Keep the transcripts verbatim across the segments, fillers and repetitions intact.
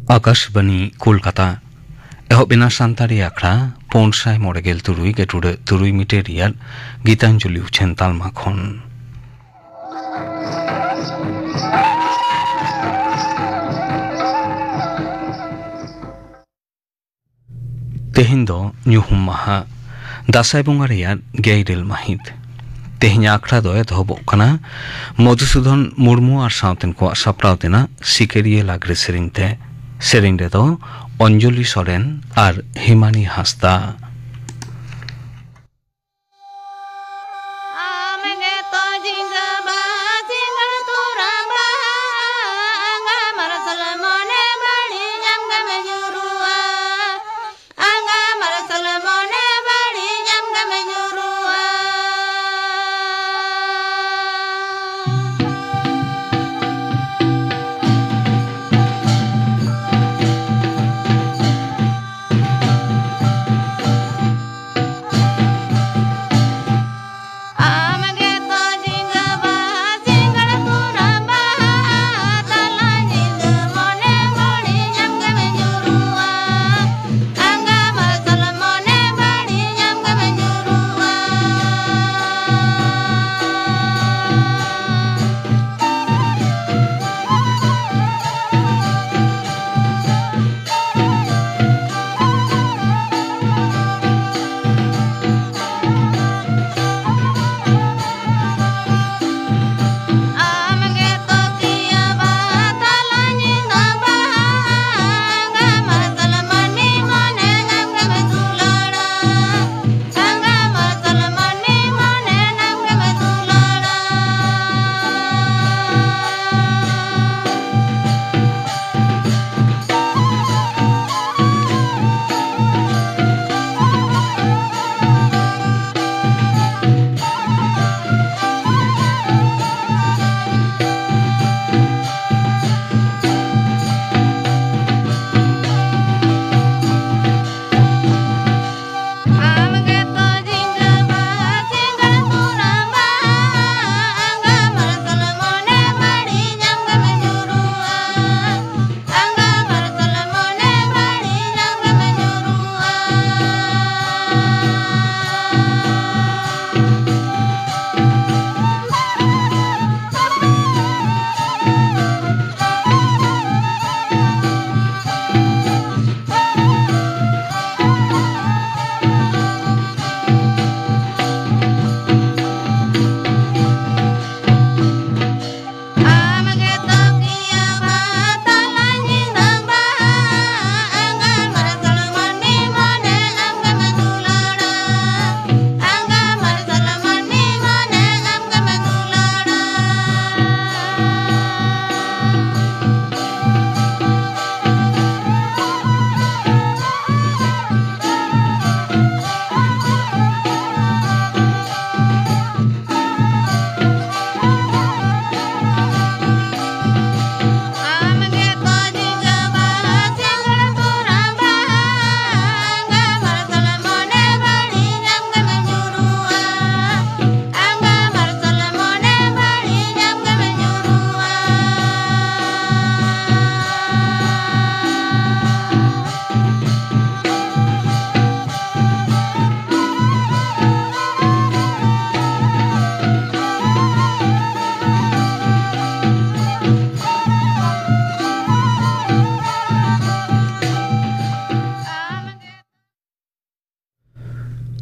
ᱟᱠᱟᱥᱵᱟᱱᱤ ᱠᱳᱞᱠᱟᱛᱟ᱾ ᱮᱦᱚᱵ ᱮᱱᱟ ᱥᱟᱱᱛᱟᱲᱤ ᱟᱠᱷᱲᱟ ᱯᱩᱱ ᱥᱟᱭ ᱢᱚᱬᱮ ᱜᱮᱞ ᱛᱩᱨᱩᱭ ᱜᱮᱴᱩᱲᱟᱹ ᱛᱩᱨᱩᱭ ᱢᱤᱴᱟᱨ ᱨᱮᱭᱟᱜ ᱜᱤᱛᱟᱧᱡᱚᱞᱤ ᱩᱪᱷᱟᱹᱱ ᱛᱟᱞᱢᱟ ᱠᱷᱚᱱ᱾ ᱛᱮᱦᱮᱧ ᱫᱚ ᱧᱩᱦᱩᱢ ᱢᱟᱦᱟ, ᱫᱟᱸᱥᱟᱭ ᱵᱚᱸᱜᱟ ᱨᱮᱭᱟᱜ ᱜᱮᱞ ᱤᱨᱟᱹᱞ ᱢᱟᱹᱦᱤᱛ᱾ ᱛᱮᱦᱮᱧᱟᱜ ᱟᱠᱷᱲᱟ ᱫᱚ ᱮᱛᱚᱦᱚᱵᱚᱜ ᱠᱟᱱᱟ ᱢᱚᱫᱷᱩᱥᱩᱫᱷᱚᱱ ᱢᱩᱨᱢᱩ ᱟᱨ ᱥᱟᱶᱛᱮᱱ ᱠᱚᱣᱟᱜ ᱥᱟᱯᱲᱟᱣ ᱛᱮᱱᱟᱜ ᱥᱤᱠᱟᱹᱨᱤᱭᱟᱹ ᱞᱟᱜᱽᱲᱮ ᱥᱮᱨᱮᱧ ᱛᱮ᱾ ᱥᱮᱨᱮᱧ ᱨᱮᱫᱚ ᱚᱧᱡᱚᱞᱤ ᱥᱚᱨᱮᱱ ᱟᱨ ᱦᱤᱢᱟᱱᱤ ᱦᱟᱸᱥᱫᱟ᱾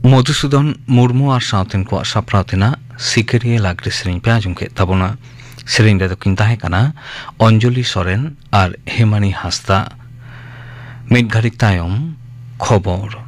ᱢᱚᱫᱷᱩᱥᱩᱫᱚᱱ ᱢᱩᱨᱢᱩ ᱟᱨ ᱥᱟᱶᱛᱮᱱ ᱠᱚᱣᱟᱜ ᱥᱟᱯᱲᱟᱣ ᱛᱮᱱᱟᱜ ᱥᱤᱠᱟᱹᱨᱤᱭᱟᱹ ᱞᱟᱜᱽᱲᱮ ᱥᱮᱨᱮᱧ ᱯᱮ ᱟᱸᱡᱚᱢ ᱠᱮᱫ ᱛᱟᱵᱚᱱᱟ᱾ ᱥᱮᱨᱮᱧ ᱨᱮᱫᱚ ᱠᱤᱱ ᱛᱟᱦᱮᱸ ᱠᱟᱱᱟ ᱚᱧᱡᱚᱞᱤ ᱥᱚᱨᱮᱱ ᱟᱨ ᱦᱮᱢᱟᱱᱤ ᱦᱟᱸᱥᱫᱟ᱾ ᱢᱤᱫ ᱜᱷᱟᱹᱲᱤᱠ ᱛᱟᱭᱚᱢ ᱠᱷᱚᱵᱚᱨ᱾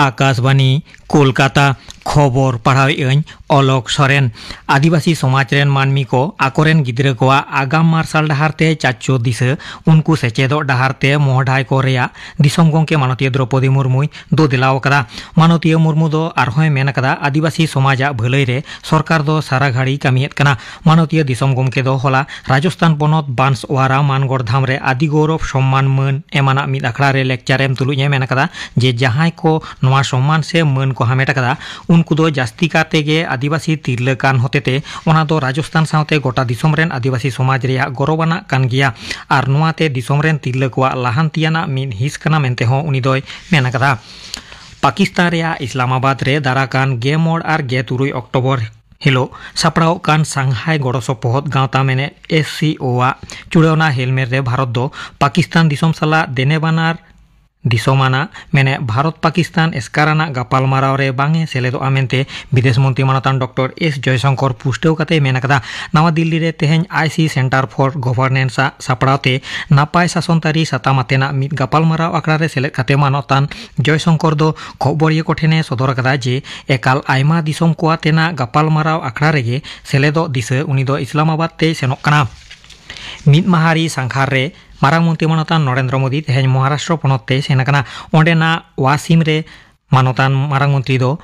ᱟᱠᱟᱥᱵᱟᱱᱤ, ᱠᱳᱞᱠᱟᱛᱟ᱾ ᱠᱷᱚᱵᱚᱨ ᱯᱟᱲᱦᱟᱣᱮᱫ ᱟᱹᱧ ᱚᱞᱚᱠ ᱥᱚᱨᱮᱱ᱾ ᱟᱹᱫᱤᱵᱟᱹᱥᱤ ᱥᱚᱢᱟᱡᱽ ᱨᱮᱱ ᱢᱟᱹᱱᱢᱤ ᱠᱚ ᱟᱠᱚᱨᱮᱱ ᱜᱤᱫᱽᱨᱟᱹ ᱠᱚᱣᱟᱜ ᱟᱜᱟᱢ ᱢᱟᱨᱥᱟᱞ ᱰᱟᱦᱟᱨ ᱛᱮ ᱪᱟᱪᱪᱚ ᱫᱤᱥᱟᱹ, ᱩᱱᱠᱩ ᱥᱮᱪᱮᱫᱚᱜ ᱰᱟᱦᱟᱨ ᱛᱮ ᱢᱚᱦᱰᱟᱭ ᱠᱚ ᱨᱮᱭᱟᱜ ᱫᱤᱥᱚᱢ ᱜᱚᱢᱠᱮ ᱢᱟᱱᱚᱛᱤᱭᱟᱹ ᱫᱨᱚᱯᱚᱫᱤ ᱢᱩᱨᱢᱩᱭ ᱫᱳ ᱫᱮᱞᱟᱣ ᱟᱠᱟᱫᱟ᱾ ᱢᱟᱱᱚᱛᱤᱭᱟᱹ ᱢᱩᱨᱢᱩ ᱫᱚ ᱟᱨᱦᱚᱸᱭ ᱢᱮᱱ ᱟᱠᱟᱫᱟ, ᱟᱹᱫᱤᱵᱟᱹᱥᱤ ᱥᱚᱢᱟᱡᱽ ᱟᱜ ᱵᱷᱟᱹᱞᱟᱹᱭ ᱨᱮ ᱥᱚᱨᱠᱟᱨ ᱫᱚ ᱥᱟᱨᱟ ᱜᱷᱟᱹᱲᱤ ᱠᱟᱹᱢᱤᱭᱮᱫ ᱠᱟᱱᱟ᱾ ᱢᱟᱱᱚᱛᱤᱭᱟᱹ ᱫᱤᱥᱚᱢ ᱜᱚᱢᱠᱮ ᱫᱚ ᱦᱚᱞᱟ ᱨᱟᱡᱚᱥᱛᱷᱟᱱ ᱯᱚᱱᱚᱛ ᱵᱟᱱᱥᱣᱟᱨᱟ ᱢᱟᱱᱜᱚᱲ ᱫᱷᱟᱢ ᱨᱮ ᱟᱹᱫᱤ ᱜᱚᱣᱨᱚᱵ ᱥᱚᱢᱢᱟᱱ ᱢᱟᱹᱱ ᱮᱢᱟᱱᱟᱜ ᱢᱤᱫ ᱟᱠᱷᱲᱟ ᱨᱮ ᱞᱮᱠᱪᱟᱨ ᱮᱢ ᱛᱩᱞᱩᱡ ᱮ ᱢᱮᱱ ᱟᱠᱟᱫᱟ ᱡᱮ ᱡᱟᱦᱟᱸᱭ ᱠᱚ ᱱᱚᱣᱟ ᱥᱚᱢᱢᱟᱱ ᱥᱮ ᱢᱟᱹᱱ ᱠᱚ ᱦᱟᱢᱮᱴ ᱟᱠᱟᱫᱟ, ᱩᱱᱠᱩ ᱫᱚ ᱡᱟᱹᱥᱛᱤ ᱠᱟᱛᱮ ᱜᱮ ᱟᱹᱫᱤᱵᱟᱹᱥᱤ ᱛᱤᱨᱞᱟᱹ ᱠᱟᱱ ᱦᱚᱛᱮᱛᱮ ᱚᱱᱟ ᱫᱚ ᱨᱟᱡᱚᱥᱛᱷᱟᱱ ᱥᱟᱶᱛᱮ ᱜᱚᱴᱟ ᱫᱤᱥᱚᱢ ᱨᱮᱱ ᱟᱹᱫᱤᱵᱟᱹᱥᱤ ᱥᱚᱢᱟᱡᱽ ᱨᱮᱭᱟᱜ ᱜᱚᱨᱚᱵᱟᱱᱟᱜ ᱠᱟᱱ ᱜᱮᱭᱟ ᱟᱨ ᱱᱚᱣᱟ ᱛᱮ ᱫᱤᱥᱚᱢ ᱨᱮᱱ ᱛᱤᱨᱞᱟᱹ ᱠᱚᱣᱟᱜ ᱞᱟᱦᱟᱱᱛᱤᱭᱟᱱᱟᱜ ᱢᱤᱫ ᱦᱤᱸᱥ ᱠᱟᱱᱟ ᱢᱮᱱᱛᱮ ᱦᱚᱸ ᱩᱱᱤ ᱫᱚᱭ ᱢᱮᱱ ᱟᱠᱟᱫᱟ᱾ ᱯᱟᱠᱤᱥᱛᱟᱱ ᱨᱮᱭᱟᱜ ᱤᱥᱞᱟᱢᱟᱵᱟᱫᱽ ᱨᱮ ᱫᱟᱨᱟᱠᱟᱱ ᱜᱮᱞ ᱢᱚᱬᱮ ᱟᱨ ᱜᱮᱞ ᱛᱩᱨᱩᱭ ᱚᱠᱴᱳᱵᱚᱨ ᱦᱤᱞᱳᱜ ᱥᱟᱯᱲᱟᱣᱚᱜ ᱠᱟᱱ ᱥᱟᱝᱦᱟᱭ ᱜᱚᱲᱚ ᱥᱚᱯᱚᱦᱚᱫ ᱜᱟᱶᱛᱟ ᱢᱮᱱᱮᱫ ᱮᱥ ᱥᱤ ᱳ ᱟᱜ ᱪᱩᱲᱟᱹᱣᱱᱟ ᱦᱮᱞᱢᱮᱴ ᱨᱮ ᱵᱷᱟᱨᱚᱛ ᱫᱚ ᱯᱟᱠᱤᱥᱛᱟᱱ ᱫᱤᱥᱚᱢ ᱥᱟᱞᱟᱜ ᱫᱮᱱᱮᱵᱟᱱᱟᱨ ᱫᱤᱥᱚᱢ ᱟᱱᱟᱜ ᱢᱮᱱᱮᱫ ᱵᱷᱟᱨᱚᱛ ᱯᱟᱠᱤᱥᱛᱟᱱ ᱮᱥᱠᱟᱨ ᱟᱱᱟᱜ ᱜᱟᱯᱟᱞᱢᱟᱨᱟᱣ ᱨᱮ ᱵᱟᱝ ᱮ ᱥᱮᱞᱮᱫᱚᱜᱼᱟ ᱢᱮᱱᱛᱮ ᱵᱤᱫᱮᱥ ᱢᱚᱱᱛᱨᱤ ᱢᱟᱱᱚᱛᱟᱱ ᱰᱚᱠᱴᱚᱨ ᱮᱥ ᱡᱚᱭᱥᱚᱝᱠᱚᱨ ᱯᱩᱥᱴᱟᱹᱣ ᱠᱟᱛᱮ ᱢᱮᱱ ᱟᱠᱟᱫᱟ᱾ ᱱᱟᱣᱟ ᱫᱤᱞᱞᱤ ᱨᱮ ᱛᱮᱦᱮᱧ ᱟᱭ ᱥᱤ Center for Governance ᱟᱜ ᱥᱟᱯᱲᱟᱣ ᱛᱮ ᱱᱟᱯᱟᱭ ᱥᱟᱥᱚᱱ ᱛᱟᱹᱨᱤ ᱥᱟᱛᱟᱢ ᱟᱛᱮᱱᱟᱜ ᱢᱤᱫ ᱜᱟᱯᱟᱞᱢᱟᱨᱟᱣ ᱟᱠᱷᱲᱟ ᱨᱮ ᱥᱮᱞᱮᱫ ᱠᱟᱛᱮ ᱢᱟᱱᱚᱛᱟᱱ ᱡᱚᱭᱥᱚᱝᱠᱚᱨ ᱫᱚ ᱠᱷᱚᱵᱚᱨᱤᱭᱟᱹ ᱠᱚᱴᱷᱮᱱ ᱮ ᱥᱚᱫᱚᱨ ᱟᱠᱟᱫᱟ ᱡᱮ ᱮᱠᱟᱞ ᱟᱭᱢᱟ ᱫᱤᱥᱚᱢ ᱠᱚ ᱟᱛᱮᱱᱟᱜ ᱜᱟᱯᱟᱞᱢᱟᱨᱟᱣ ᱟᱠᱷᱲᱟ ᱨᱮᱜᱮ ᱥᱮᱞᱮᱫᱚᱜ ᱫᱤᱥᱟᱹ ᱩᱱᱤ ᱫᱚ ᱤᱥᱞᱟᱢᱟᱵᱟᱫᱽ ᱛᱮᱭ ᱥᱮᱱᱚᱜ ᱠᱟᱱᱟ᱾ ᱢᱤᱫ ᱢᱟᱦᱟᱨᱤ ᱥᱟᱸᱜᱷᱟᱨ ᱨᱮ ᱢᱟᱨᱟᱝ ᱢᱚᱱᱛᱨᱤ ᱢᱟᱱᱚᱛᱟᱱ ᱱᱚᱨᱮᱱᱫᱨᱚ ᱢᱳᱫᱤ ᱛᱮᱦᱮᱧ ᱢᱚᱦᱟᱨᱟᱥᱴᱨᱚ ᱯᱚᱱᱚᱛ ᱛᱮᱭ ᱥᱮᱱ ᱟᱠᱟᱱᱟ᱾ ᱚᱸᱰᱮᱱᱟᱜ ᱣᱟᱥᱤᱢ ᱨᱮ ᱢᱟᱱᱚᱛᱟᱱ ᱢᱟᱨᱟᱝ ᱢᱚᱱᱛᱨᱤ ᱫᱚ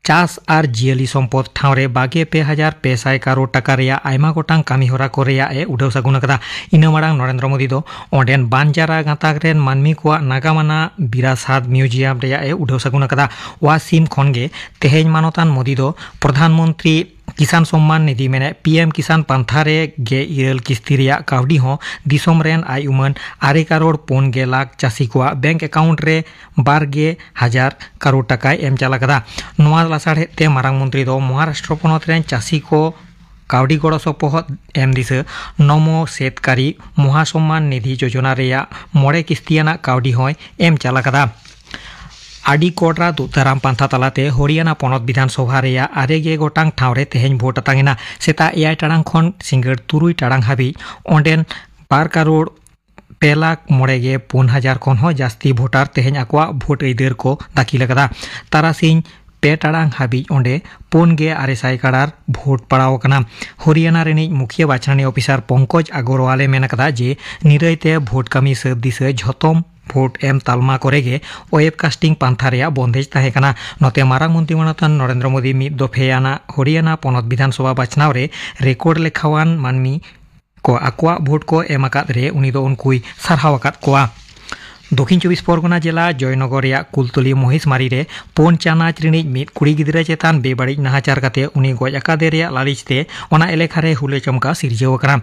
ᱪᱟᱥ ᱟᱨ ᱡᱤᱭᱟᱹᱞᱤ ᱥᱚᱢᱯᱚᱫ ᱴᱷᱟᱶ ᱨᱮ ᱵᱟᱜᱮ ᱯᱮ ᱦᱟᱡᱟᱨ ᱯᱮ ᱥᱟᱭ ᱠᱟᱨᱳᱲ ᱴᱟᱠᱟ ᱨᱮᱭᱟᱜ ᱟᱭᱢᱟ ᱜᱚᱴᱟᱝ ᱠᱟᱹᱢᱤ ᱦᱚᱨᱟ ᱠᱚ ᱨᱮᱭᱟᱜ ᱮ ᱩᱰᱷᱟᱹᱣ ᱥᱟᱹᱜᱩᱱ ᱟᱠᱟᱫᱟ᱾ ᱤᱱᱟᱹ ᱢᱟᱲᱟᱝ ᱱᱚᱨᱮᱱᱫᱨᱚ ᱢᱳᱫᱤ ᱫᱚ ᱚᱸᱰᱮᱱ ᱵᱟᱱᱡᱟᱨᱟ ᱜᱟᱸᱛᱟᱠ ᱨᱮᱱ ᱢᱟᱹᱱᱢᱤ ᱠᱚᱣᱟᱜ ᱱᱟᱜᱟᱢ ᱟᱱᱟᱜ ᱵᱤᱨᱟᱥᱟᱛ ᱢᱤᱭᱩᱡᱤᱭᱟᱢ ᱨᱮᱭᱟᱜ ᱮ ᱩᱰᱷᱟᱹᱣ ᱥᱟᱹᱜᱩᱱ ᱟᱠᱟᱫᱟ᱾ ᱣᱟᱥᱤᱢ ᱠᱷᱚᱱ ᱜᱮ ᱛᱮᱦᱮᱧ ᱢᱟᱱᱚᱛᱟᱱ ᱢᱳᱫᱤ ᱫᱚ ᱯᱨᱚᱫᱷᱟᱱ ᱢᱚᱱᱛᱨᱤ ᱠᱤᱥᱟᱱ ᱥᱚᱢᱢᱟᱱ ᱱᱤᱫᱷᱤ ᱢᱮᱱᱮᱫ ᱯᱤ ᱮᱢ ᱠᱤᱥᱟᱱ ᱯᱟᱱᱛᱷᱟ ᱨᱮ ᱜᱮᱞ ᱤᱨᱟᱹᱞ ᱠᱤᱥᱛᱤ ᱨᱮᱭᱟᱜ ᱠᱟᱹᱣᱰᱤ ᱦᱚᱸ ᱫᱤᱥᱚᱢ ᱨᱮᱱ ᱟᱭ ᱩᱢᱟᱹᱱ ᱟᱨᱮ ᱠᱟᱨᱳᱲ ᱯᱩᱱ ᱜᱮᱞ ᱞᱟᱠᱷ ᱪᱟᱹᱥᱤ ᱠᱚᱣᱟᱜ ᱵᱮᱝᱠ ᱮᱠᱟᱣᱩᱱᱴ ᱨᱮ ᱵᱟᱨ ᱜᱮ ᱦᱟᱡᱟᱨ ᱠᱟᱨᱳᱲ ᱴᱟᱠᱟᱭ ᱮᱢ ᱪᱟᱞ ᱟᱠᱟᱫᱟ᱾ ᱱᱚᱣᱟ ᱞᱟᱥᱟᱲᱦᱮᱫ ᱛᱮ ᱢᱟᱨᱟᱝ ᱢᱚᱱᱛᱨᱤ ᱫᱚ ᱢᱚᱦᱟᱨᱟᱥᱴᱨᱚ ᱯᱚᱱᱚᱛ ᱨᱮᱱ ᱪᱟᱹᱥᱤ ᱠᱚ ᱠᱟᱹᱣᱰᱤ ᱜᱚᱲᱚ ᱥᱚᱯᱚᱦᱚᱫ ᱮᱢ ᱫᱤᱥᱟᱹ ᱱᱚᱢᱚ ᱥᱮᱛᱠᱟᱨᱤ ᱢᱚᱦᱟᱥᱚᱢᱢᱟᱱ ᱱᱤᱫᱷᱤ ᱡᱳᱡᱚᱱᱟ ᱨᱮᱭᱟᱜ ᱢᱚᱬᱮ ᱠᱤᱥᱛᱤᱭᱟᱱᱟᱜ ᱠᱟᱹᱣᱰᱤ ᱦᱚᱸᱭ ᱮᱢ ᱪᱟᱞ ᱟᱠᱟᱫᱟ᱾ ᱟᱹᱰᱤ ᱠᱚᱰᱨᱟ ᱫᱩᱜ ᱫᱟᱨᱟᱢ ᱯᱟᱱᱛᱷᱟ ᱛᱟᱞᱟᱛᱮ ᱦᱚᱨᱤᱭᱟᱱᱟ ᱯᱚᱱᱚᱛ ᱵᱤᱫᱷᱟᱱ ᱥᱚᱵᱷᱟ ᱨᱮᱭᱟᱜ ᱟᱨᱮ ᱜᱮ ᱜᱚᱴᱟᱝ ᱴᱷᱟᱶ ᱨᱮ ᱛᱮᱦᱮᱧ ᱵᱷᱳᱴ ᱟᱛᱟᱝ ᱮᱱᱟ᱾ ᱥᱮᱛᱟᱜ ᱮᱭᱟᱭ ᱴᱟᱲᱟᱝ ᱠᱷᱚᱱ ᱥᱤᱸᱜᱟᱹᱲ ᱛᱩᱨᱩᱭ ᱴᱟᱲᱟᱝ ᱦᱟᱹᱵᱤᱡ ᱚᱸᱰᱮᱱ ᱵᱟᱨ ᱠᱟᱨᱳᱲ ᱯᱮ ᱞᱟᱠᱷ ᱢᱚᱬᱮ ᱜᱮ ᱯᱩᱱ ᱦᱟᱡᱟᱨ ᱠᱷᱚᱱ ᱦᱚᱸ ᱡᱟᱹᱥᱛᱤ ᱵᱷᱳᱴᱟᱨ ᱛᱮᱦᱮᱧ ᱟᱠᱚᱣᱟᱜ ᱵᱷᱳᱴ ᱟᱹᱭᱫᱟᱹᱨ ᱠᱚ ᱫᱟᱹᱠᱷᱤᱞ ᱟᱠᱟᱫᱟ᱾ ᱛᱟᱨᱟᱥᱤᱧ ᱯᱮ ᱴᱟᱲᱟᱝ ᱦᱟᱹᱵᱤᱡ ᱚᱸᱰᱮ ᱯᱩᱱ ᱜᱮ ᱟᱨᱮ ᱥᱟᱭ ᱠᱟᱲᱟᱨ ᱵᱷᱳᱴ ᱯᱟᱲᱟᱣ ᱟᱠᱟᱱᱟ᱾ ᱦᱚᱨᱤᱭᱟᱱᱟ ᱨᱤᱱᱤᱡ ᱢᱩᱠᱷᱤᱭᱟᱹ ᱵᱟᱪᱷᱱᱟᱱᱤ ᱚᱯᱷᱤᱥᱟᱨ ᱯᱚᱝᱠᱚᱡᱽ ᱟᱜᱚᱨᱣᱟᱞᱮ ᱢᱮᱱ ᱟᱠᱟᱫᱟ ᱡᱮ ᱱᱤᱨᱟᱹᱭ ᱛᱮ ᱵᱷᱳᱴ ᱠᱟᱹᱢᱤ ᱥᱟᱹᱛ ᱫᱤᱥᱟᱹ ᱡᱷᱚᱛᱚᱢ ᱵᱷᱳᱴ ᱮᱢ ᱛᱟᱞᱢᱟ ᱠᱚᱨᱮ ᱜᱮ ᱳᱭᱮᱵ ᱠᱟᱥᱴᱤᱝ ᱯᱟᱱᱛᱷᱟ ᱨᱮᱭᱟᱜ ᱵᱚᱱᱫᱮᱡ ᱛᱟᱦᱮᱸ ᱠᱟᱱᱟ᱾ ᱱᱚᱛᱮ ᱢᱟᱨᱟᱝ ᱢᱚᱱᱛᱨᱤ ᱢᱟᱱᱚᱛᱟᱱ ᱱᱚᱨᱮᱱᱫᱨᱚ ᱢᱳᱫᱤ ᱢᱤᱫ ᱫᱚᱯᱷᱮᱭᱟᱱᱟᱜ ᱦᱚᱨᱤᱭᱟᱱᱟ ᱯᱚᱱᱚᱛ ᱵᱤᱫᱷᱟᱱ ᱥᱚᱵᱷᱟ ᱵᱟᱪᱷᱱᱟᱣ ᱨᱮ ᱨᱮᱠᱚᱨᱰ ᱞᱮᱠᱷᱟᱣᱟᱱ ᱢᱟᱹᱱᱢᱤ ᱠᱚ ᱟᱠᱚᱣᱟᱜ ᱵᱷᱳᱴ ᱠᱚ ᱮᱢ ᱟᱠᱟᱫ ᱨᱮ ᱩᱱᱤ ᱫᱚ ᱩᱱᱠᱩᱭ ᱥᱟᱨᱦᱟᱣ ᱟᱠᱟᱫ ᱠᱚᱣᱟ᱾ ᱫᱚᱠᱷᱤᱱ ᱪᱚᱵᱵᱤᱥ ᱯᱚᱨᱜᱚᱱᱟ ᱡᱮᱞᱟ ᱡᱚᱭᱱᱚᱜᱚᱨ ᱨᱮᱭᱟᱜ ᱠᱩᱞᱛᱚᱞᱤ ᱢᱚᱦᱤᱥᱢᱟᱨᱤ ᱨᱮ ᱯᱩᱱ ᱪᱟᱱᱟᱪ ᱨᱤᱱᱤᱡ ᱢᱤᱫ ᱠᱩᱲᱤ ᱜᱤᱫᱽᱨᱟᱹ ᱪᱮᱛᱟᱱ ᱵᱮᱵᱟᱹᱲᱤᱡ ᱱᱟᱦᱟᱪᱟᱨ ᱠᱟᱛᱮ ᱩᱱᱤ ᱜᱚᱡ ᱟᱠᱟᱫᱮ ᱨᱮᱭᱟᱜ ᱞᱟᱹᱞᱤᱥ ᱛᱮ ᱚᱱᱟ ᱮᱞᱮᱠᱷᱟ ᱨᱮ ᱦᱩᱞᱟᱹ ᱪᱚᱢᱠᱟ ᱥᱤᱨᱡᱟᱹᱣ ᱟᱠᱟᱱᱟ᱾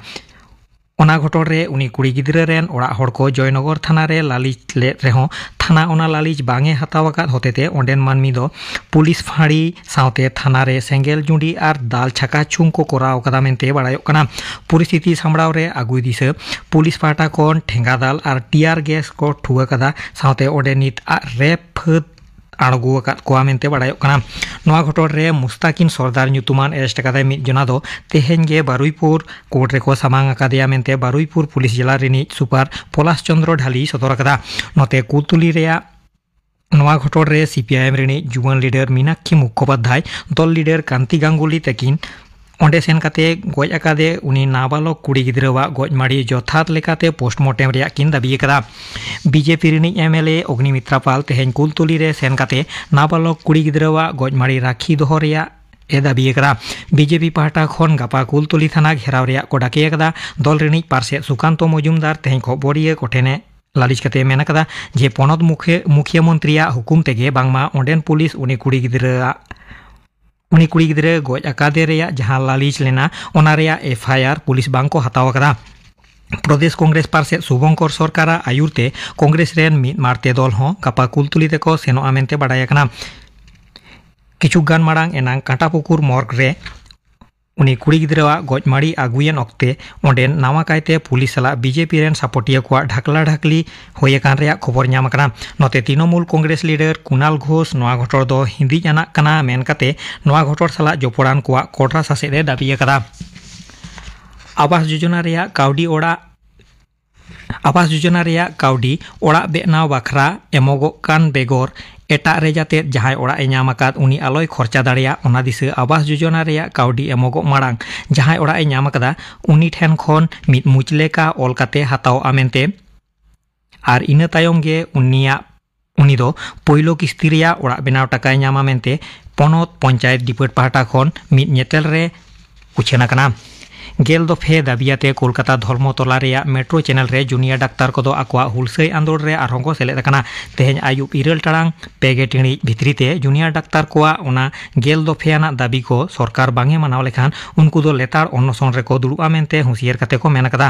ᱚᱱᱟ ᱜᱷᱚᱴᱚᱱ ᱨᱮ ᱩᱱᱤ ᱠᱩᱲᱤ ᱜᱤᱫᱽᱨᱟᱹ ᱨᱮᱱ ᱚᱲᱟᱜ ᱦᱚᱲ ᱠᱚ ᱡᱚᱭᱱᱚᱜᱚᱨ ᱛᱷᱟᱱᱟ ᱨᱮ ᱞᱟᱹᱞᱤᱥ ᱞᱮᱫ ᱨᱮᱦᱚᱸ ᱛᱷᱟᱱᱟ ᱚᱱᱟ ᱞᱟᱹᱞᱤᱥ ᱵᱟᱝ ᱮ ᱦᱟᱛᱟᱣ ᱟᱠᱟᱫ ᱦᱚᱛᱮᱛᱮ ᱚᱸᱰᱮᱱ ᱢᱟᱹᱱᱢᱤ ᱫᱚ ᱯᱩᱞᱤᱥ ᱯᱷᱟᱹᱲᱤ ᱥᱟᱶᱛᱮ ᱛᱷᱟᱱᱟ ᱨᱮ ᱥᱮᱸᱜᱮᱞ ᱡᱩᱸᱰᱤ ᱟᱨ ᱫᱟᱞ ᱪᱷᱟᱠᱟ ᱪᱷᱩᱝ ᱠᱚ ᱠᱚᱨᱟᱣ ᱟᱠᱟᱫᱟ ᱢᱮᱱᱛᱮ ᱵᱟᱲᱟᱭᱚᱜ ᱠᱟᱱᱟ᱾ ᱯᱚᱨᱤᱥᱛᱷᱤᱛᱤ ᱥᱟᱢᱵᱲᱟᱣ ᱨᱮ ᱟᱹᱜᱩᱭ ᱫᱤᱥᱟᱹ ᱯᱩᱞᱤᱥ ᱯᱟᱦᱴᱟ ᱠᱷᱚᱱ ᱴᱷᱮᱸᱜᱟ ᱫᱟᱞ ᱟᱨ ᱴᱤᱭᱟᱨ ᱜᱮᱥ ᱠᱚ ᱴᱷᱩᱣᱟᱹ ᱠᱟᱫᱟ᱾ ᱥᱟᱶᱛᱮ ᱚᱸᱰᱮ ᱱᱤᱛ ᱟᱜ ᱨᱮ ᱯᱷᱟᱹᱫ ᱟᱬᱜᱚ ᱟᱠᱟᱫ ᱠᱚᱣᱟ ᱢᱮᱱᱛᱮ ᱵᱟᱲᱟᱭᱚᱜ ᱠᱟᱱᱟ᱾ ᱱᱚᱣᱟ ᱜᱷᱚᱴᱚᱱ ᱨᱮ ᱢᱩᱥᱛᱟᱠᱤᱱ ᱥᱚᱨᱫᱟᱨ ᱧᱩᱛᱩᱢᱟᱱ ᱮᱨᱮᱥᱴ ᱟᱠᱟᱫᱟᱭ ᱢᱤᱫ ᱡᱚᱱᱟ ᱫᱚ ᱛᱮᱦᱮᱧ ᱜᱮ ᱵᱟᱨᱩᱭᱯᱩᱨ ᱠᱳᱨᱴ ᱨᱮᱠᱚ ᱥᱟᱢᱟᱝ ᱟᱠᱟᱫᱮᱭᱟ ᱢᱮᱱᱛᱮ ᱵᱟᱨᱩᱭᱯᱩᱨ ᱯᱩᱞᱤᱥ ᱡᱮᱞᱟ ᱨᱤᱱᱤᱡ ᱥᱩᱯᱟᱨ ᱯᱚᱞᱟᱥ ᱪᱚᱸᱫᱽᱨᱚ ᱰᱷᱟᱞᱤ ᱥᱚᱫᱚᱨ ᱟᱠᱟᱫᱟ᱾ ᱱᱚᱛᱮ ᱠᱩᱞᱛᱩᱞᱤ ᱨᱮᱭᱟᱜ ᱱᱚᱣᱟ ᱜᱷᱚᱴᱚᱱ ᱨᱮ ᱥᱤᱯᱤᱟᱭᱮᱢ ᱨᱤᱱᱤᱡ ᱡᱩᱣᱟᱹᱱ ᱞᱤᱰᱟᱨ ᱢᱤᱱᱟᱠᱠᱷᱤ ᱢᱩᱠᱷᱚᱯᱟᱫᱽᱫᱷᱟᱭ, ᱫᱚᱞ ᱞᱤᱰᱟᱨ ᱠᱟᱱᱛᱤ ᱜᱟᱝᱜᱩᱞᱤ ᱛᱟᱹᱠᱤᱱ ᱚᱸᱰᱮ ᱥᱮᱱ ᱠᱟᱛᱮ ᱜᱚᱡ ᱟᱠᱟᱫᱮ ᱩᱱᱤ ᱱᱟᱵᱟᱞᱚᱠ ᱠᱩᱲᱤ ᱜᱤᱫᱽᱨᱟᱹᱣᱟᱜ ᱜᱚᱡ ᱢᱟᱹᱲᱤ ᱡᱚᱛᱷᱟᱛ ᱞᱮᱠᱟᱛᱮ ᱯᱳᱥᱴᱢᱚᱨᱴᱮᱢ ᱨᱮᱭᱟᱜ ᱠᱤᱱ ᱫᱟᱹᱵᱤ ᱟᱠᱟᱫᱟ᱾ ᱵᱤᱡᱮᱯᱤ ᱨᱤᱱᱤᱡ ᱮᱢᱮᱞᱮ ᱚᱜᱽᱱᱤᱢᱤᱛᱨᱟ ᱯᱟᱞ ᱛᱮᱦᱮᱧ ᱠᱩᱞᱛᱩᱞᱤ ᱨᱮ ᱥᱮᱱ ᱠᱟᱛᱮ ᱱᱟᱵᱟᱞᱚᱠ ᱠᱩᱲᱤ ᱜᱤᱫᱽᱨᱟᱹᱣᱟᱜ ᱜᱚᱡ ᱢᱟᱹᱲᱤ ᱨᱟᱹᱠᱷᱤ ᱫᱚᱦᱚ ᱨᱮᱭᱟᱜ ᱮ ᱫᱟᱹᱵᱤ ᱟᱠᱟᱫᱟ᱾ ᱵᱤᱡᱮᱯᱤ ᱯᱟᱦᱴᱟ ᱠᱷᱚᱱ ᱜᱟᱯᱟ ᱠᱩᱞᱛᱩᱞᱤ ᱛᱷᱟᱱᱟ ᱜᱷᱮᱨᱟᱣ ᱨᱮᱭᱟᱜ ᱠᱚ ᱰᱟᱠᱮ ᱟᱠᱟᱫᱟ᱾ ᱫᱚᱞ ᱨᱤᱱᱤᱡ ᱯᱟᱨᱥᱮᱫ ᱥᱩᱠᱟᱱᱛᱚ ᱢᱚᱡᱩᱢᱫᱟᱨ ᱛᱮᱦᱮᱧ ᱠᱷᱚᱵᱚᱨᱤᱭᱟᱹ ᱠᱚᱴᱷᱮᱱᱮ ᱞᱟᱹᱞᱤᱥ ᱠᱟᱛᱮ ᱢᱮᱱ ᱟᱠᱟᱫᱟ ᱡᱮ ᱯᱚᱱᱚᱛ ᱢᱩᱠᱷᱤᱭᱟᱹ ᱢᱚᱱᱛᱨᱤᱭᱟᱜ ᱦᱩᱠᱩᱢ ᱛᱮᱜᱮ ᱵᱟᱝᱢᱟ ᱚᱸᱰᱮᱱ ᱯᱩᱞᱤᱥ ᱩᱱᱤ ᱠᱩᱲᱤ ᱜᱤᱫᱽᱨᱟᱹ ᱩᱱᱤ ᱠᱩᱲᱤ ᱜᱤᱫᱽᱨᱟᱹ ᱜᱚᱡ ᱟᱠᱟᱫᱮ ᱨᱮᱭᱟᱜ ᱡᱟᱦᱟᱸ ᱞᱟᱹᱞᱤᱥ ᱞᱮᱱᱟ, ᱚᱱᱟ ᱨᱮᱭᱟᱜ ᱮᱯᱷ ᱟᱭ ᱟᱨ ᱯᱩᱞᱤᱥ ᱵᱟᱝ ᱠᱚ ᱦᱟᱛᱟᱣ ᱟᱠᱟᱫᱟ᱾ ᱯᱨᱚᱫᱮᱥ ᱠᱚᱝᱜᱨᱮᱥ ᱯᱟᱨᱥᱮᱫ ᱥᱩᱵᱷᱚᱝᱠᱚᱨ ᱥᱚᱨᱠᱟᱨᱟᱜ ᱟᱹᱭᱩᱨ ᱛᱮ ᱠᱚᱝᱜᱨᱮᱥ ᱨᱮᱱ ᱢᱤᱫ ᱢᱟᱲᱛᱮ ᱫᱚᱞ ᱦᱚᱸ ᱜᱟᱯᱟ ᱠᱩᱞᱛᱩᱞᱤ ᱛᱮᱠᱚ ᱥᱮᱱᱚᱜᱼᱟ ᱢᱮᱱᱛᱮ ᱵᱟᱰᱟᱭ ᱟᱠᱟᱱᱟ᱾ ᱠᱤᱪᱷᱩ ᱜᱟᱱ ᱢᱟᱲᱟᱝ ᱮᱱᱟᱝ ᱠᱟᱸᱴᱟᱯᱩᱠᱩᱨ ᱢᱚᱨᱜᱽ ᱨᱮ ᱩᱱᱤ ᱠᱩᱲᱤ ᱜᱤᱫᱽᱨᱟᱹᱣᱟᱜ ᱜᱚᱡ ᱢᱟᱹᱲᱤ ᱟᱹᱜᱩᱭᱮᱱ ᱚᱠᱛᱮ ᱚᱸᱰᱮᱱ ᱱᱟᱣᱟ ᱠᱟᱭᱛᱮ ᱯᱩᱞᱤᱥ ᱥᱟᱞᱟᱜ ᱵᱤᱡᱮᱯᱤ ᱨᱮᱱ ᱥᱟᱯᱚᱴᱤᱭᱟᱹ ᱠᱚᱣᱟᱜ ᱰᱷᱟᱠᱞᱟ ᱰᱷᱟᱠᱞᱤ ᱦᱩᱭ ᱟᱠᱟᱱ ᱨᱮᱭᱟᱜ ᱠᱷᱚᱵᱚᱨ ᱧᱟᱢ ᱟᱠᱟᱱᱟ᱾ ᱱᱚᱛᱮ ᱛᱨᱤᱱᱚᱢᱩᱞ ᱠᱚᱝᱜᱨᱮᱥ ᱞᱤᱰᱟᱨ ᱠᱩᱱᱟᱞ ᱜᱷᱳᱥ ᱱᱚᱣᱟ ᱜᱷᱚᱴᱚᱱ ᱫᱚ ᱦᱤᱸᱫᱤᱡ ᱟᱱᱟᱜ ᱠᱟᱱᱟ ᱢᱮᱱ ᱠᱟᱛᱮ ᱱᱚᱣᱟ ᱜᱷᱚᱴᱚᱱ ᱥᱟᱞᱟᱜ ᱡᱚᱯᱚᱲᱟᱱ ᱠᱚᱣᱟᱜ ᱠᱚᱰᱨᱟ ᱥᱟᱥᱮᱛ ᱮ ᱫᱟᱹᱵᱤ ᱟᱠᱟᱫᱟ᱾ ᱟᱵᱟᱥ ᱡᱳᱡᱚᱱᱟ ᱨᱮᱭᱟᱜ ᱠᱟᱹᱣᱰᱤ ᱚᱲᱟᱜ ᱟᱵᱟᱥ ᱡᱳᱡᱚᱱᱟ ᱨᱮᱭᱟᱜ ᱠᱟᱹᱣᱰᱤ ᱚᱲᱟᱜ ᱵᱮᱱᱟᱣ ᱵᱟᱠᱷᱨᱟ ᱮᱢᱚᱜᱚᱜ ᱠᱟᱱ ᱵᱮᱜᱚᱨ ᱮᱴᱟᱜ ᱨᱮ ᱡᱟᱛᱮ ᱡᱟᱦᱟᱸᱭ ᱚᱲᱟᱜ ᱮ ᱧᱟᱢ ᱟᱠᱟᱫ ᱩᱱᱤ ᱟᱞᱚᱭ ᱠᱷᱚᱨᱪᱟ ᱫᱟᱲᱮᱭᱟᱜ, ᱚᱱᱟ ᱫᱤᱥᱟᱹ ᱟᱵᱟᱥ ᱡᱳᱡᱚᱱᱟ ᱨᱮᱭᱟᱜ ᱠᱟᱹᱣᱰᱤ ᱮᱢᱚᱜᱚᱜ ᱢᱟᱲᱟᱝ ᱡᱟᱦᱟᱸᱭ ᱚᱲᱟᱜ ᱮ ᱧᱟᱢ ᱟᱠᱟᱫᱟ ᱩᱱᱤ ᱴᱷᱮᱱ ᱠᱷᱚᱱ ᱢᱤᱫ ᱢᱩᱪᱞᱮᱠᱟ ᱚᱞ ᱠᱟᱛᱮ ᱦᱟᱛᱟᱣᱜᱼᱟ ᱢᱮᱱᱛᱮ ᱟᱨ ᱤᱱᱟᱹ ᱛᱟᱭᱚᱢ ᱜᱮ ᱩᱱᱤᱭᱟᱜ ᱩᱱᱤ ᱫᱚ ᱯᱳᱭᱞᱳ ᱠᱤᱥᱛᱤ ᱨᱮᱭᱟᱜ ᱚᱲᱟᱜ ᱵᱮᱱᱟᱣ ᱴᱟᱠᱟᱭ ᱧᱟᱢᱟ ᱢᱮᱱᱛᱮ ᱯᱚᱱᱚᱛ ᱯᱚᱧᱪᱟᱭᱮᱛ ᱰᱤᱯᱟᱨᱴ ᱯᱟᱦᱴᱟ ᱠᱷᱚᱱ ᱢᱤᱫ ᱧᱮᱛᱮᱞ ᱨᱮ ᱩᱪᱷᱟᱹᱱ ᱟᱠᱟᱱᱟ᱾ ᱜᱮᱞ ᱫᱚᱯᱷᱮ ᱫᱟᱹᱵᱤᱭᱟᱛᱮ ᱠᱳᱞᱠᱟᱛᱟ ᱫᱷᱚᱨᱢᱚᱛᱚᱞᱟ ᱨᱮᱭᱟᱜ ᱢᱮᱴᱨᱳ ᱪᱮᱱᱮᱞ ᱨᱮ ᱡᱩᱱᱤᱭᱟᱨ ᱰᱟᱠᱛᱟᱨ ᱠᱚᱫᱚ ᱟᱠᱚᱣᱟᱜ ᱦᱩᱞᱥᱟᱹᱭ ᱟᱸᱫᱳᱲ ᱨᱮ ᱟᱨᱦᱚᱸ ᱠᱚ ᱥᱮᱞᱮᱫ ᱟᱠᱟᱱᱟ᱾ ᱛᱮᱦᱮᱧ ᱟᱹᱭᱩᱵ ᱤᱨᱟᱹᱞ ᱴᱟᱲᱟᱝ ᱯᱮ ᱜᱮ ᱴᱤᱬᱤᱡ ᱵᱷᱤᱛᱨᱤ ᱛᱮ ᱡᱩᱱᱤᱭᱟᱨ ᱰᱟᱠᱛᱟᱨ ᱠᱚᱣᱟᱜ ᱚᱱᱟ ᱜᱮᱞ ᱫᱚᱯᱷᱮ ᱟᱱᱟᱜ ᱫᱟᱹᱵᱤ ᱠᱚ ᱥᱚᱨᱠᱟᱨ ᱵᱟᱝ ᱮ ᱢᱟᱱᱟᱣ ᱞᱮᱠᱷᱟᱱ ᱩᱱᱠᱩ ᱫᱚ ᱞᱮᱛᱟᱲ ᱚᱱᱚᱥᱚᱱ ᱨᱮᱠᱚ ᱫᱩᱲᱩᱵᱼᱟ ᱢᱮᱱᱛᱮ ᱦᱩᱸᱥᱤᱭᱟᱹᱨ ᱠᱟᱛᱮ ᱠᱚ ᱢᱮᱱ ᱟᱠᱟᱫᱟ᱾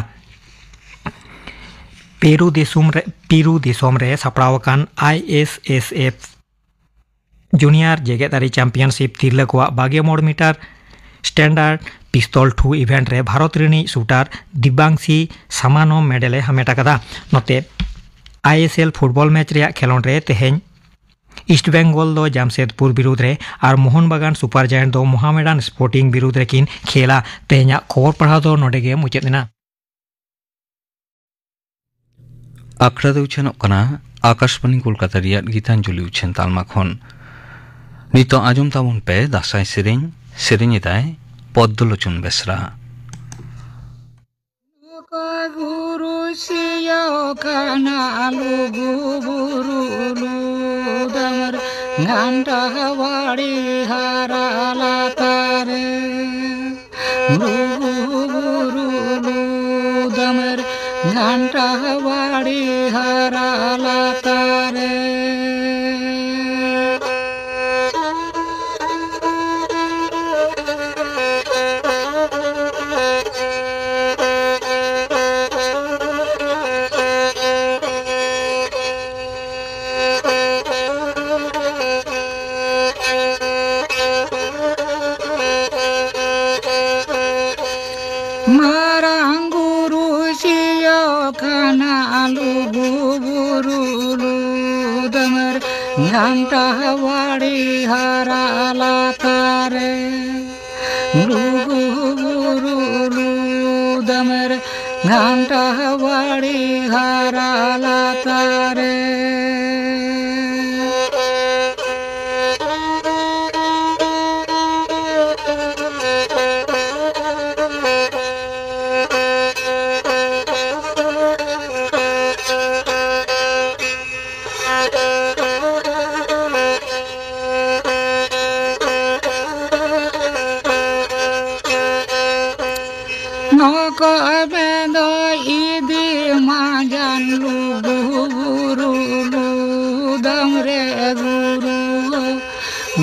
ᱯᱮᱨᱩ ᱫᱤᱥᱚᱢ ᱨᱮ ᱯᱮᱨᱩ ᱫᱤᱥᱚᱢ ᱨᱮ ᱥᱟᱯᱲᱟᱣ ᱟᱠᱟᱱ I S S F junior ᱡᱮᱜᱮᱛ ᱟᱹᱨᱤ ᱪᱟᱢᱯᱤᱭᱟᱱᱥᱤᱯ ᱛᱤᱨᱞᱟᱹ ᱠᱚᱣᱟᱜ ᱵᱟᱜᱮ ᱢᱚᱬ ᱢᱤᱴᱟᱨ ᱥᱴᱮᱱᱰᱟᱨᱰ ᱯᱤᱥᱛᱚᱞ ᱴᱷᱩ ᱤᱵᱷᱮᱱᱴ ᱨᱮ ᱵᱷᱟᱨᱚᱛ ᱨᱤᱱᱤᱡ ᱥᱩᱴᱟᱨ ᱫᱤᱵᱟᱝᱥᱤ ᱥᱟᱢᱟᱱᱚᱢ ᱢᱮᱰᱮᱞ ᱮ ᱦᱟᱢᱮᱴ ᱟᱠᱟᱫᱟ᱾ ᱱᱚᱛᱮ I S L football match ᱨᱮᱭᱟᱜ ᱠᱷᱮᱞᱚᱸᱰ ᱨᱮ ᱛᱮᱦᱮᱧ ᱤᱥᱴ ᱵᱮᱝᱜᱚᱞ ᱫᱚ ᱡᱟᱢᱥᱮᱫᱽᱯᱩᱨ ᱵᱤᱨᱩᱫᱽ ᱨᱮ ᱟᱨ ᱢᱳᱦᱚᱱ ᱵᱟᱜᱟᱱ ᱥᱩᱯᱟᱨ ᱡᱟᱭᱮᱱᱴ ᱫᱚ ᱢᱚᱦᱟᱢᱮᱰᱟᱱ ᱥᱯᱳᱨᱴᱤᱝ ᱵᱤᱨᱩᱫᱽ ᱨᱮᱠᱤᱱ ᱠᱷᱮᱞᱟ᱾ ᱛᱮᱦᱮᱧᱟᱜ ᱠᱷᱚᱵᱚᱨ ᱯᱟᱲᱦᱟᱣ ᱫᱚ ᱱᱚᱰᱮ ᱜᱮ ᱢᱩᱪᱟᱹᱫ ᱮᱱᱟ᱾ ᱟᱠᱷᱲᱟ ᱫᱚ ᱩᱪᱷᱟᱹᱱᱚᱜ ᱠᱟᱱᱟ ᱟᱠᱟᱥᱵᱟᱱᱤ ᱠᱳᱞᱠᱟᱛᱟ ᱨᱮᱭᱟᱜ ᱜᱤᱛᱟᱧᱡᱚᱞᱤ ᱩᱪᱷᱟᱹᱱ ᱛᱟᱞᱢᱟ ᱠᱷᱚᱱ᱾ ᱱᱤᱛᱚᱜ ᱟᱸᱡᱚᱢ ᱛᱟᱵᱚᱱ ᱯᱮ ᱫᱟᱸᱥᱟᱭ ᱥᱮᱨᱮᱧ᱾ ᱥᱮᱨᱮᱧ ᱮᱫᱟᱭ ᱯᱚᱫᱽᱫᱚᱞᱳᱪᱚᱱ ᱵᱮᱥᱨᱟ᱾ ᱜᱩᱨᱩ ᱥᱤᱭᱚ ᱠᱟᱱᱟ ᱞᱩᱜᱩ ᱵᱩᱨᱩ ᱞᱩᱫᱟᱢ ᱨᱮ, ᱜᱷᱟᱱᱴᱟ ᱵᱟᱲᱤ ᱦᱟᱨᱟ ᱞᱟᱛᱟᱨ ᱨᱮ᱾ ᱞᱩᱜᱩ ᱵᱩᱨᱩ ᱞᱩᱫᱟᱢ ᱨᱮ, ᱜᱷᱟᱱᱴᱟ ᱵᱟᱲᱤ ᱦᱟᱨᱟ ᱞᱟᱛᱟᱨ ᱨᱮ᱾ ᱢᱟᱨᱟᱝ ᱵᱩᱨᱩ ᱥᱤᱭᱚ ᱠᱟᱱᱟ ᱞᱩᱜᱩ ᱵᱩᱨᱩ ᱞᱩᱫᱟᱢ ᱨᱮ, ᱜᱷᱟᱱᱴᱟ ᱵᱟᱲᱤ ᱦᱟᱨᱟ ᱞᱟᱛᱟᱨ ᱨᱮ᱾ ᱞᱩᱜᱩ ᱵᱩᱨᱩ ᱞᱩᱫᱟᱢ ᱨᱮ, ᱜᱷᱟᱱᱴᱟ ᱵᱟᱲᱤ ᱦᱟᱨᱟ ᱞᱟᱛᱟᱨ ᱨᱮ᱾ ᱱᱚᱠᱚᱭ ᱢᱮᱱᱫᱚ ᱤᱫᱤ ᱢᱟᱡᱟᱱ ᱞᱩᱜᱩ ᱵᱩᱨᱩ ᱞᱩᱫᱟᱢ ᱨᱮ ᱜᱩᱨᱩ,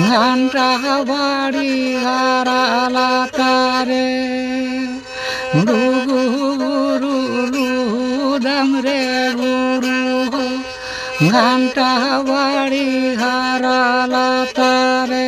ᱜᱷᱟᱱᱴᱟ ᱵᱟᱲᱤ ᱦᱟᱨᱟ ᱞᱟᱛᱟᱨ ᱨᱮ᱾ ᱞᱩᱜᱩ ᱵᱩᱨᱩ ᱞᱩᱫᱟᱢ ᱨᱮ ᱜᱩᱨᱩ, ᱜᱷᱟᱱᱴᱟ ᱵᱟᱲᱤ ᱦᱟᱨᱟ ᱞᱟᱛᱟᱨ ᱨᱮ᱾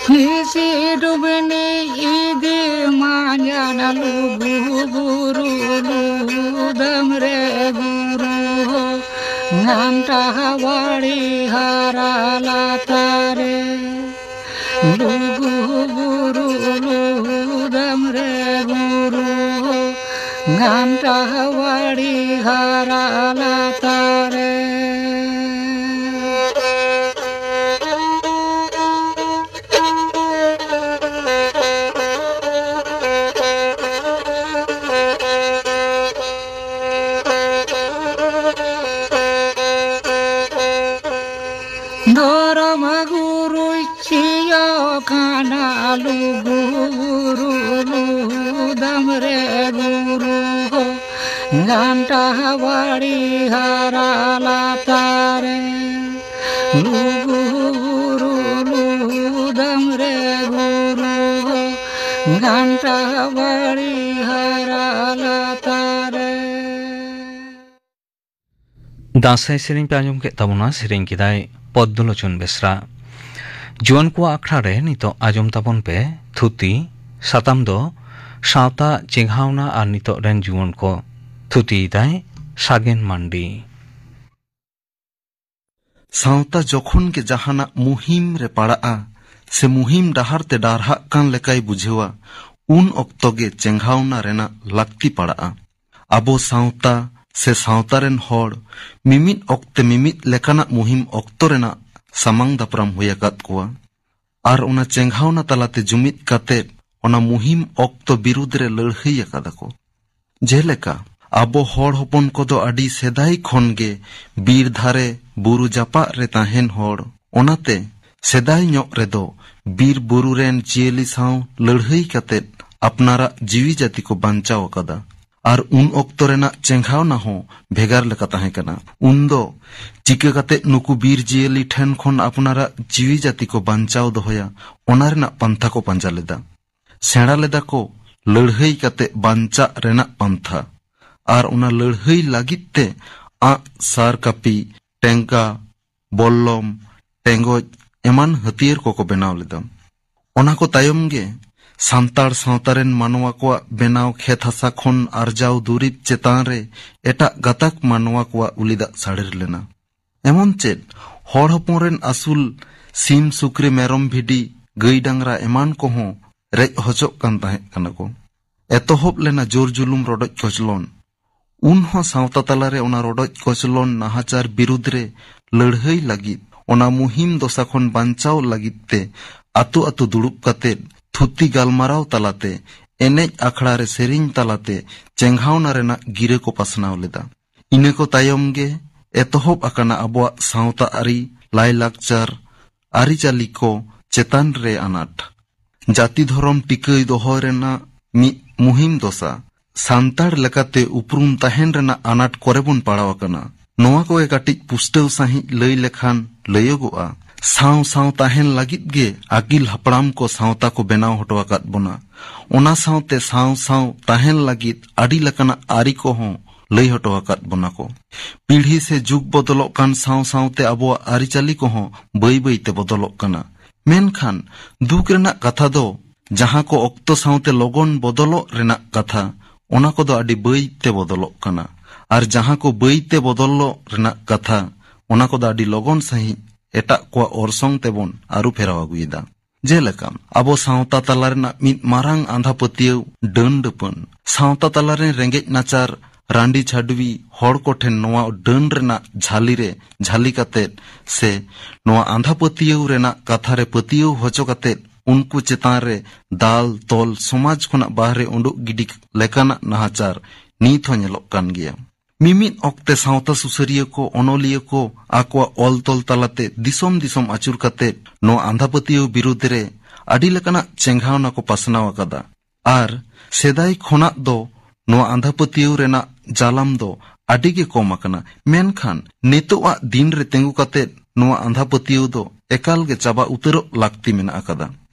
ᱦᱤᱥᱤ ᱰᱩᱵᱱᱤ ᱤᱫᱤ ᱢᱟᱧᱟᱱ ᱞᱩᱜᱩ ᱵᱩᱨᱩ ᱞᱩᱫᱟᱢ ᱨᱮ ᱜᱩᱨᱩ ᱦᱚ, ᱜᱷᱟᱱᱴᱟ ᱵᱟᱲᱤ ᱦᱟᱨᱟ ᱞᱟᱛᱟᱨ ᱨᱮ᱾ ᱞᱩᱜᱩ ᱵᱩᱨᱩ ᱞᱩᱫᱟᱢ ᱨᱮ ᱜᱩᱨᱩ ᱦᱚ, ᱜᱷᱟᱱᱴᱟ ᱵᱟᱲᱤ ᱦᱟᱨᱟ ᱞᱟᱛᱟᱨ ᱨᱮ᱾ ᱫᱷᱚᱨᱚᱢ ᱜᱩᱨᱩᱭ ᱪᱤᱭᱟᱹ ᱠᱟᱱᱟ ᱞᱩᱜᱩ ᱵᱩᱨᱩ ᱞᱩᱫᱟᱢ ᱨᱮ ᱜᱩᱨᱩ ᱦᱚ, ᱜᱷᱟᱱᱴᱟ ᱵᱟᱲᱤ ᱦᱟᱨᱟ ᱞᱟᱛᱟᱨ ᱨᱮ, ᱞᱩᱜᱩ ᱵᱩᱨᱩ ᱞᱩᱫᱟᱢ ᱨᱮ ᱜᱩᱨᱩ ᱦᱚ, ᱜᱷᱟᱱᱴᱟ ᱵᱟᱲᱤ ᱦᱟᱨᱟ ᱞᱟᱛᱟᱨ ᱨᱮ᱾ ᱫᱟᱸᱥᱟᱭ ᱥᱮᱨᱮᱧ ᱯᱮ ᱟᱸᱡᱚᱢ ᱠᱮᱫ ᱛᱟᱵᱚᱱᱟ, ᱥᱮᱨᱮᱧ ᱠᱮᱫᱟᱭ ᱯᱚᱫᱽᱫᱚᱞᱳᱪᱚᱱ ᱵᱮᱥᱨᱟ᱾ ᱡᱩᱣᱟᱹᱱ ᱠᱚᱣᱟᱜ ᱟᱠᱷᱲᱟ ᱨᱮ ᱱᱤᱛᱚᱜ ᱟᱸᱡᱚᱢ ᱛᱟᱵᱚᱱ ᱯᱮ ᱛᱷᱩᱛᱤ᱾ ᱥᱟᱛᱟᱢ ᱫᱚ ᱥᱟᱶᱛᱟ ᱪᱮᱸᱜᱷᱟᱣᱱᱟ ᱟᱨ ᱱᱤᱛᱚᱜ ᱨᱮᱱ ᱡᱩᱣᱟᱹᱱ ᱠᱚ᱾ ᱛᱷᱩᱛᱤᱭᱮᱫᱟᱭ ᱥᱟᱜᱮᱱ ᱢᱟᱱᱰᱤ᱾ ᱥᱟᱶᱛᱟ ᱡᱚᱠᱷᱚᱱ ᱜᱮ ᱡᱟᱦᱟᱱᱟᱜ ᱢᱩᱦᱤᱢ ᱨᱮ ᱯᱟᱲᱟᱜᱼᱟ ᱥᱮ ᱢᱩᱦᱤᱢ ᱰᱟᱦᱟᱨ ᱛᱮ ᱰᱟᱨᱦᱟᱜ ᱠᱟᱱ ᱞᱮᱠᱟᱭ ᱵᱩᱡᱷᱟᱹᱣᱟ, ᱩᱱ ᱚᱠᱛᱚ ᱜᱮ ᱪᱮᱸᱜᱷᱟᱣᱱᱟ ᱨᱮᱱᱟᱜ ᱞᱟᱹᱠᱛᱤ ᱯᱟᱲᱟᱜᱼᱟ᱾ ᱟᱵᱚ ᱥᱟᱶᱛᱟ ᱥᱮ ᱥᱟᱶᱛᱟ ᱨᱮᱱ ᱦᱚᱲ ᱢᱤᱢᱤᱫ ᱚᱠᱛᱮ ᱢᱤᱢᱤᱫ ᱞᱮᱠᱟᱱᱟᱜ ᱢᱩᱦᱤᱢ ᱚᱠᱛᱚ ᱨᱮᱱᱟᱜ ᱥᱟᱢᱟᱝ ᱫᱟᱯᱨᱟᱢ ᱦᱩᱭ ᱟᱠᱟᱫ ᱠᱚᱣᱟ᱾ ᱟᱨ ᱚᱱᱟ ᱪᱮᱸᱜᱷᱟᱣᱱᱟ ᱛᱟᱞᱟᱛᱮ ᱡᱩᱢᱤᱫ ᱠᱟᱛᱮ ᱚᱱᱟ ᱢᱩᱦᱤᱢ ᱚᱠᱛᱚ ᱵᱤᱨᱩᱫᱽ ᱨᱮ ᱞᱟᱹᱲᱦᱟᱹᱭ ᱟᱠᱟᱫᱟ ᱠᱚ᱾ ᱡᱮᱞᱮᱠᱟ, ᱟᱵᱚ ᱦᱚᱲ ᱦᱚᱯᱚᱱ ᱠᱚᱫᱚ ᱟᱹᱰᱤ ᱥᱮᱫᱟᱭ ᱠᱷᱚᱱ ᱜᱮ ᱵᱤᱨ ᱫᱷᱟᱨᱮ ᱵᱩᱨᱩ ᱡᱟᱯᱟᱜ ᱨᱮ ᱛᱟᱦᱮᱱ ᱦᱚᱲ᱾ ᱚᱱᱟᱛᱮ ᱥᱮᱫᱟᱭ ᱧᱚᱜ ᱨᱮᱫᱚ ᱵᱤᱨ ᱵᱩᱨᱩ ᱨᱮᱱ ᱡᱤᱭᱟᱹᱞᱤ ᱥᱟᱶ ᱞᱟᱹᱲᱦᱟᱹᱭ ᱠᱟᱛᱮ ᱟᱯᱱᱟᱨᱟᱜ ᱡᱤᱣᱤ ᱡᱟᱹᱛᱤ ᱠᱚ ᱵᱟᱧᱪᱟᱣ ᱟᱠᱟᱫᱟ᱾ ᱟᱨ ᱩᱱ ᱚᱠᱛᱚ ᱨᱮᱱᱟᱜ ᱪᱮᱸᱜᱷᱟᱣᱱᱟ ᱦᱚᱸ ᱵᱷᱮᱜᱟᱨ ᱞᱮᱠᱟ ᱛᱟᱦᱮᱸ ᱠᱟᱱᱟ᱾ ᱩᱱᱫᱚ ᱪᱤᱠᱟᱹ ᱠᱟᱛᱮ ᱱᱩᱠᱩ ᱵᱤᱨ ᱡᱤᱭᱟᱹᱞᱤ ᱴᱷᱮᱱ ᱠᱷᱚᱱ ᱟᱯᱱᱟᱨᱟᱜ ᱡᱤᱣᱤ ᱡᱟᱹᱛᱤ ᱠᱚ ᱵᱟᱧᱪᱟᱣ ᱫᱚᱦᱚᱭᱟ, ᱚᱱᱟ ᱨᱮᱱᱟᱜ ᱯᱟᱱᱛᱷᱟ ᱠᱚ ᱯᱟᱸᱡᱟ ᱞᱮᱫᱟ᱾ ᱥᱮᱬᱟ ᱞᱮᱫᱟ ᱠᱚ ᱞᱟᱹᱲᱦᱟᱹᱭ ᱠᱟᱛᱮ ᱵᱟᱧᱪᱟᱜ ᱨᱮᱱᱟᱜ ᱯᱟᱱᱛᱷᱟ᱾ ᱟᱨ ᱚᱱᱟ ᱞᱟᱹᱲᱦᱟᱹᱭ ᱞᱟᱹᱜᱤᱫ ᱛᱮ ᱟᱸᱜ, ᱥᱟᱨ, ᱠᱟᱹᱯᱤ, ᱴᱮᱝᱠᱟ, ᱵᱚᱞᱞᱚᱢ, ᱴᱮᱸᱜᱚᱡ ᱮᱢᱟᱱ ᱦᱟᱹᱛᱭᱟᱹᱨ ᱠᱚᱠᱚ ᱵᱮᱱᱟᱣ ᱞᱮᱫᱟ᱾ ᱚᱱᱟ ᱠᱚ ᱛᱟᱭᱚᱢ ᱜᱮ ᱥᱟᱱᱛᱟᱲ ᱥᱟᱶᱛᱟ ᱨᱮᱱ ᱢᱟᱱᱣᱟ ᱠᱚᱣᱟᱜ ᱵᱮᱱᱟᱣ ᱠᱷᱮᱛ ᱦᱟᱥᱟ ᱠᱷᱚᱱ ᱟᱨᱡᱟᱣ ᱫᱩᱨᱤᱵᱽ ᱪᱮᱛᱟᱱ ᱨᱮ ᱮᱴᱟᱜ ᱜᱟᱛᱟᱠ ᱢᱟᱱᱣᱟ ᱠᱚᱣᱟᱜ ᱩᱞᱤᱫᱟᱜ ᱥᱟᱲᱮᱨ ᱞᱮᱱᱟ᱾ ᱮᱢᱚᱱ ᱪᱮᱫ, ᱦᱚᱲ ᱦᱚᱯᱚᱱ ᱨᱮᱱ ᱟᱹᱥᱩᱞ ᱥᱤᱢ, ᱥᱩᱠᱨᱤ, ᱢᱮᱨᱚᱢ, ᱵᱷᱤᱰᱤ, ᱜᱟᱹᱭ, ᱰᱟᱝᱨᱟ ᱮᱢᱟᱱ ᱠᱚᱦᱚᱸ ᱨᱮᱡ ᱦᱚᱪᱚᱜ ᱠᱟᱱ ᱛᱟᱦᱮᱸ ᱠᱟᱱᱟ ᱠᱚ᱾ ᱮᱛᱚᱦᱚᱵ ᱞᱮᱱᱟ ᱡᱳᱨ ᱡᱩᱞᱩᱢ, ᱨᱚᱰᱚᱡ ᱠᱚᱪᱞᱚᱱ᱾ ᱩᱱᱦᱚᱸ ᱥᱟᱶᱛᱟ ᱛᱟᱞᱟᱨᱮ ᱚᱱᱟ ᱨᱚᱰᱚᱡ ᱠᱚᱪᱞᱚᱱ ᱱᱟᱦᱟᱪᱟᱨ ᱵᱤᱨᱩᱫᱽ ᱨᱮ ᱞᱟᱹᱲᱦᱟᱹᱭ ᱞᱟᱹᱜᱤᱫ, ᱚᱱᱟ ᱢᱩᱦᱤᱢ ᱫᱚᱥᱟ ᱠᱷᱚᱱ ᱵᱟᱧᱪᱟᱣ ᱞᱟᱹᱜᱤᱫ ᱛᱮ ᱟᱛᱳ ᱟᱛᱳ ᱫᱩᱲᱩᱵ ᱠᱟᱛᱮ ᱛᱷᱩᱛᱤ ᱜᱟᱞᱢᱟᱨᱟᱣ ᱛᱟᱞᱟᱛᱮ, ᱮᱱᱮᱡ ᱟᱠᱷᱲᱟ ᱨᱮ ᱥᱮᱨᱮᱧ ᱛᱟᱞᱟᱛᱮ ᱪᱮᱸᱜᱷᱟᱣᱱᱟ ᱨᱮᱱᱟᱜ ᱜᱤᱨᱟᱹ ᱠᱚ ᱯᱟᱥᱱᱟᱣ ᱞᱮᱫᱟ᱾ ᱤᱱᱟᱹ ᱠᱚ ᱛᱟᱭᱚᱢ ᱜᱮ ᱮᱛᱚᱦᱚᱵ ᱟᱠᱟᱱᱟ ᱟᱵᱚᱣᱟᱜ ᱥᱟᱶᱛᱟ ᱟᱹᱨᱤ, ᱞᱟᱭᱞᱟᱠᱪᱟᱨ, ᱟᱹᱨᱤᱪᱟᱹᱞᱤ ᱠᱚ ᱪᱮᱛᱟᱱ ᱨᱮ ᱟᱱᱟᱴ᱾ ᱡᱟᱹᱛᱤ ᱫᱷᱚᱨᱚᱢ ᱴᱤᱠᱟᱹᱭ ᱫᱚᱦᱚᱭ ᱨᱮᱱᱟᱜ ᱢᱤᱫ ᱢᱩᱦᱤᱢ ᱫᱚᱥᱟ, ᱥᱟᱱᱛᱟᱲ ᱞᱮᱠᱟᱛᱮ ᱩᱯᱨᱩᱢ ᱛᱟᱦᱮᱱ ᱨᱮᱱᱟᱜ ᱟᱱᱟᱴ ᱠᱚᱨᱮ ᱵᱚᱱ ᱯᱟᱲᱟᱣ ᱟᱠᱟᱱᱟ᱾ ᱱᱚᱣᱟ ᱠᱚᱜᱮ ᱠᱟᱹᱴᱤᱡ ᱯᱩᱥᱴᱟᱹᱣ ᱥᱟᱺᱦᱤᱡ ᱞᱟᱹᱭ ᱞᱮᱠᱷᱟᱱ ᱞᱟᱹᱭᱚᱜᱚᱜᱼᱟ, ᱥᱟᱶ ᱥᱟᱶ ᱛᱟᱦᱮᱱ ᱞᱟᱹᱜᱤᱫ ᱜᱮ ᱟᱹᱜᱤᱞ ᱦᱟᱯᱲᱟᱢ ᱠᱚ ᱥᱟᱶᱛᱟ ᱠᱚ ᱵᱮᱱᱟᱣ ᱦᱚᱴᱚ ᱟᱠᱟᱫ ᱵᱚᱱᱟ᱾ ᱚᱱᱟ ᱥᱟᱶᱛᱮ ᱥᱟᱶ ᱥᱟᱶ ᱛᱟᱦᱮᱱ ᱞᱟᱹᱜᱤᱫ ᱟᱹᱰᱤ ᱞᱮᱠᱟᱱᱟᱜ ᱟᱹᱨᱤ ᱠᱚᱦᱚᱸ ᱞᱟᱹᱭ ᱦᱚᱴᱚ ᱟᱠᱟᱫ ᱵᱚᱱᱟ ᱠᱚ᱾ ᱯᱤᱲᱦᱤ ᱥᱮ ᱡᱩᱜᱽ ᱵᱚᱫᱚᱞᱚᱜ ᱠᱟᱱ ᱥᱟᱶ ᱥᱟᱶᱛᱮ ᱟᱵᱚᱣᱟᱜ ᱟᱹᱨᱤᱪᱟᱹᱞᱤ ᱠᱚᱦᱚᱸ ᱵᱟᱹᱭ ᱵᱟᱹᱭ ᱛᱮ ᱵᱚᱫᱚᱞᱚᱜ ᱠᱟᱱᱟ᱾ ᱢᱮᱱᱠᱷᱟᱱ ᱫᱩᱠ ᱨᱮᱱᱟᱜ ᱠᱟᱛᱷᱟ ᱫᱚ, ᱡᱟᱦᱟᱸ ᱠᱚ ᱚᱠᱛᱚ ᱥᱟᱶᱛᱮ ᱞᱚᱜᱚᱱ ᱵᱚᱫᱚᱞᱚᱜ ᱨᱮᱱᱟᱜ ᱠᱟᱛᱷᱟ, ᱚᱱᱟ ᱠᱚᱫᱚ ᱟᱹᱰᱤ ᱵᱟᱹᱭ ᱛᱮ ᱵᱚᱫᱚᱞᱚᱜ ᱠᱟᱱᱟ᱾ ᱟᱨ ᱡᱟᱦᱟᱸ ᱠᱚ ᱵᱟᱹᱭ ᱛᱮ ᱵᱚᱫᱚᱞᱚᱜ ᱨᱮᱱᱟᱜ ᱠᱟᱛᱷᱟ, ᱚᱱᱟ ᱠᱚᱫᱚ ᱟᱹᱰᱤ ᱞᱚᱜᱚᱱ ᱥᱟᱺᱦᱤᱡ ᱮᱴᱟᱜ ᱠᱚᱣᱟᱜ ᱚᱨᱥᱚᱝ ᱛᱮᱵᱚᱱ ᱟᱹᱨᱩ ᱯᱷᱮᱨᱟᱣ ᱟᱹᱜᱩᱭᱮᱫᱟ᱾ ᱡᱮᱞᱮᱠᱟ, ᱟᱵᱚ ᱥᱟᱶᱛᱟ ᱛᱟᱞᱟ ᱨᱮᱱᱟᱜ ᱢᱤᱫ ᱢᱟᱨᱟᱝ ᱟᱸᱫᱷᱟ ᱯᱟᱹᱛᱭᱟᱹᱣ ᱰᱟᱹᱱ ᱰᱟᱹᱯᱟᱹᱱ᱾ ᱥᱟᱶᱛᱟ ᱛᱟᱞᱟ ᱨᱮᱱ ᱨᱮᱸᱜᱮᱡ ᱱᱟᱪᱟᱨ ᱨᱟᱺᱰᱤ ᱪᱷᱟᱹᱰᱣᱤ ᱦᱚᱲ ᱠᱚᱴᱷᱮᱱ ᱱᱚᱣᱟ ᱰᱟᱹᱱ ᱨᱮᱱᱟᱜ ᱡᱷᱟᱹᱞᱤ ᱨᱮ ᱡᱷᱟᱹᱞᱤ ᱠᱟᱛᱮᱫ ᱥᱮ ᱱᱚᱣᱟ ᱟᱸᱫᱷᱟ ᱯᱟᱹᱛᱭᱟᱹᱣ ᱨᱮᱱᱟᱜ ᱠᱟᱛᱷᱟ ᱨᱮ ᱯᱟᱹᱛᱭᱟᱹᱣ ᱦᱚᱪᱚ ᱠᱟᱛᱮᱫ ᱩᱱᱠᱩ ᱪᱮᱛᱟᱱ ᱨᱮ ᱫᱟᱞ ᱛᱚᱞ ᱥᱚᱢᱟᱡᱽ ᱠᱷᱚᱱᱟᱜ ᱵᱟᱦᱨᱮ ᱩᱰᱩᱠ ᱜᱤᱰᱤ ᱞᱮᱠᱟᱱᱟᱜ ᱱᱟᱦᱟᱪᱟᱨ ᱱᱤᱛ ᱦᱚᱸ ᱧᱮᱞᱚᱜ ᱠᱟᱱ ᱜᱮᱭᱟ᱾ ᱢᱤᱢᱤᱫ ᱚᱠᱛᱮ ᱥᱟᱶᱛᱟ ᱥᱩᱥᱟᱹᱨᱤᱭᱟᱹ ᱠᱚ, ᱚᱱᱚᱞᱤᱭᱟᱹ ᱠᱚ ᱟᱠᱚᱣᱟᱜ ᱚᱞ ᱛᱚᱞ ᱛᱟᱞᱟᱛᱮ ᱫᱤᱥᱚᱢ ᱫᱤᱥᱚᱢ ᱟᱹᱪᱩᱨ ᱠᱟᱛᱮ ᱱᱚᱣᱟ ᱟᱸᱫᱷᱟ ᱯᱟᱹᱛᱭᱟᱹᱣ ᱵᱤᱨᱩᱫᱽ ᱨᱮ ᱟᱹᱰᱤ ᱞᱮᱠᱟᱱᱟᱜ ᱪᱮᱸᱜᱷᱟᱣᱱᱟ ᱠᱚ ᱯᱟᱥᱱᱟᱣ ᱟᱠᱟᱫᱟ᱾ ᱟᱨ ᱥᱮᱫᱟᱭ ᱠᱷᱚᱱᱟᱜ ᱫᱚ ᱱᱚᱣᱟ ᱟᱸᱫᱷᱟ ᱯᱟᱹᱛᱭᱟᱹᱣ ᱨᱮᱱᱟᱜ ᱡᱟᱞᱟᱢ ᱫᱚ ᱟᱹᱰᱤ ᱜᱮ ᱠᱚᱢ ᱟᱠᱟᱱᱟ᱾ ᱢᱮᱱᱠᱷᱟᱱ ᱱᱤᱛᱚᱜ ᱟᱜ ᱫᱤᱱ ᱨᱮ ᱛᱤᱸᱜᱩ ᱠᱟᱛᱮ ᱱᱚᱣᱟ ᱟᱸᱫᱷᱟ ᱯᱟᱹᱛᱭᱟᱹᱣ ᱫᱚ ᱮᱠᱟᱞ ᱜᱮ ᱪᱟᱵᱟ ᱩᱛᱟᱹᱨᱚᱜ ᱞᱟᱹᱠᱛᱤ ᱢᱮᱱᱟᱜ ᱟᱠᱟᱫᱟ᱾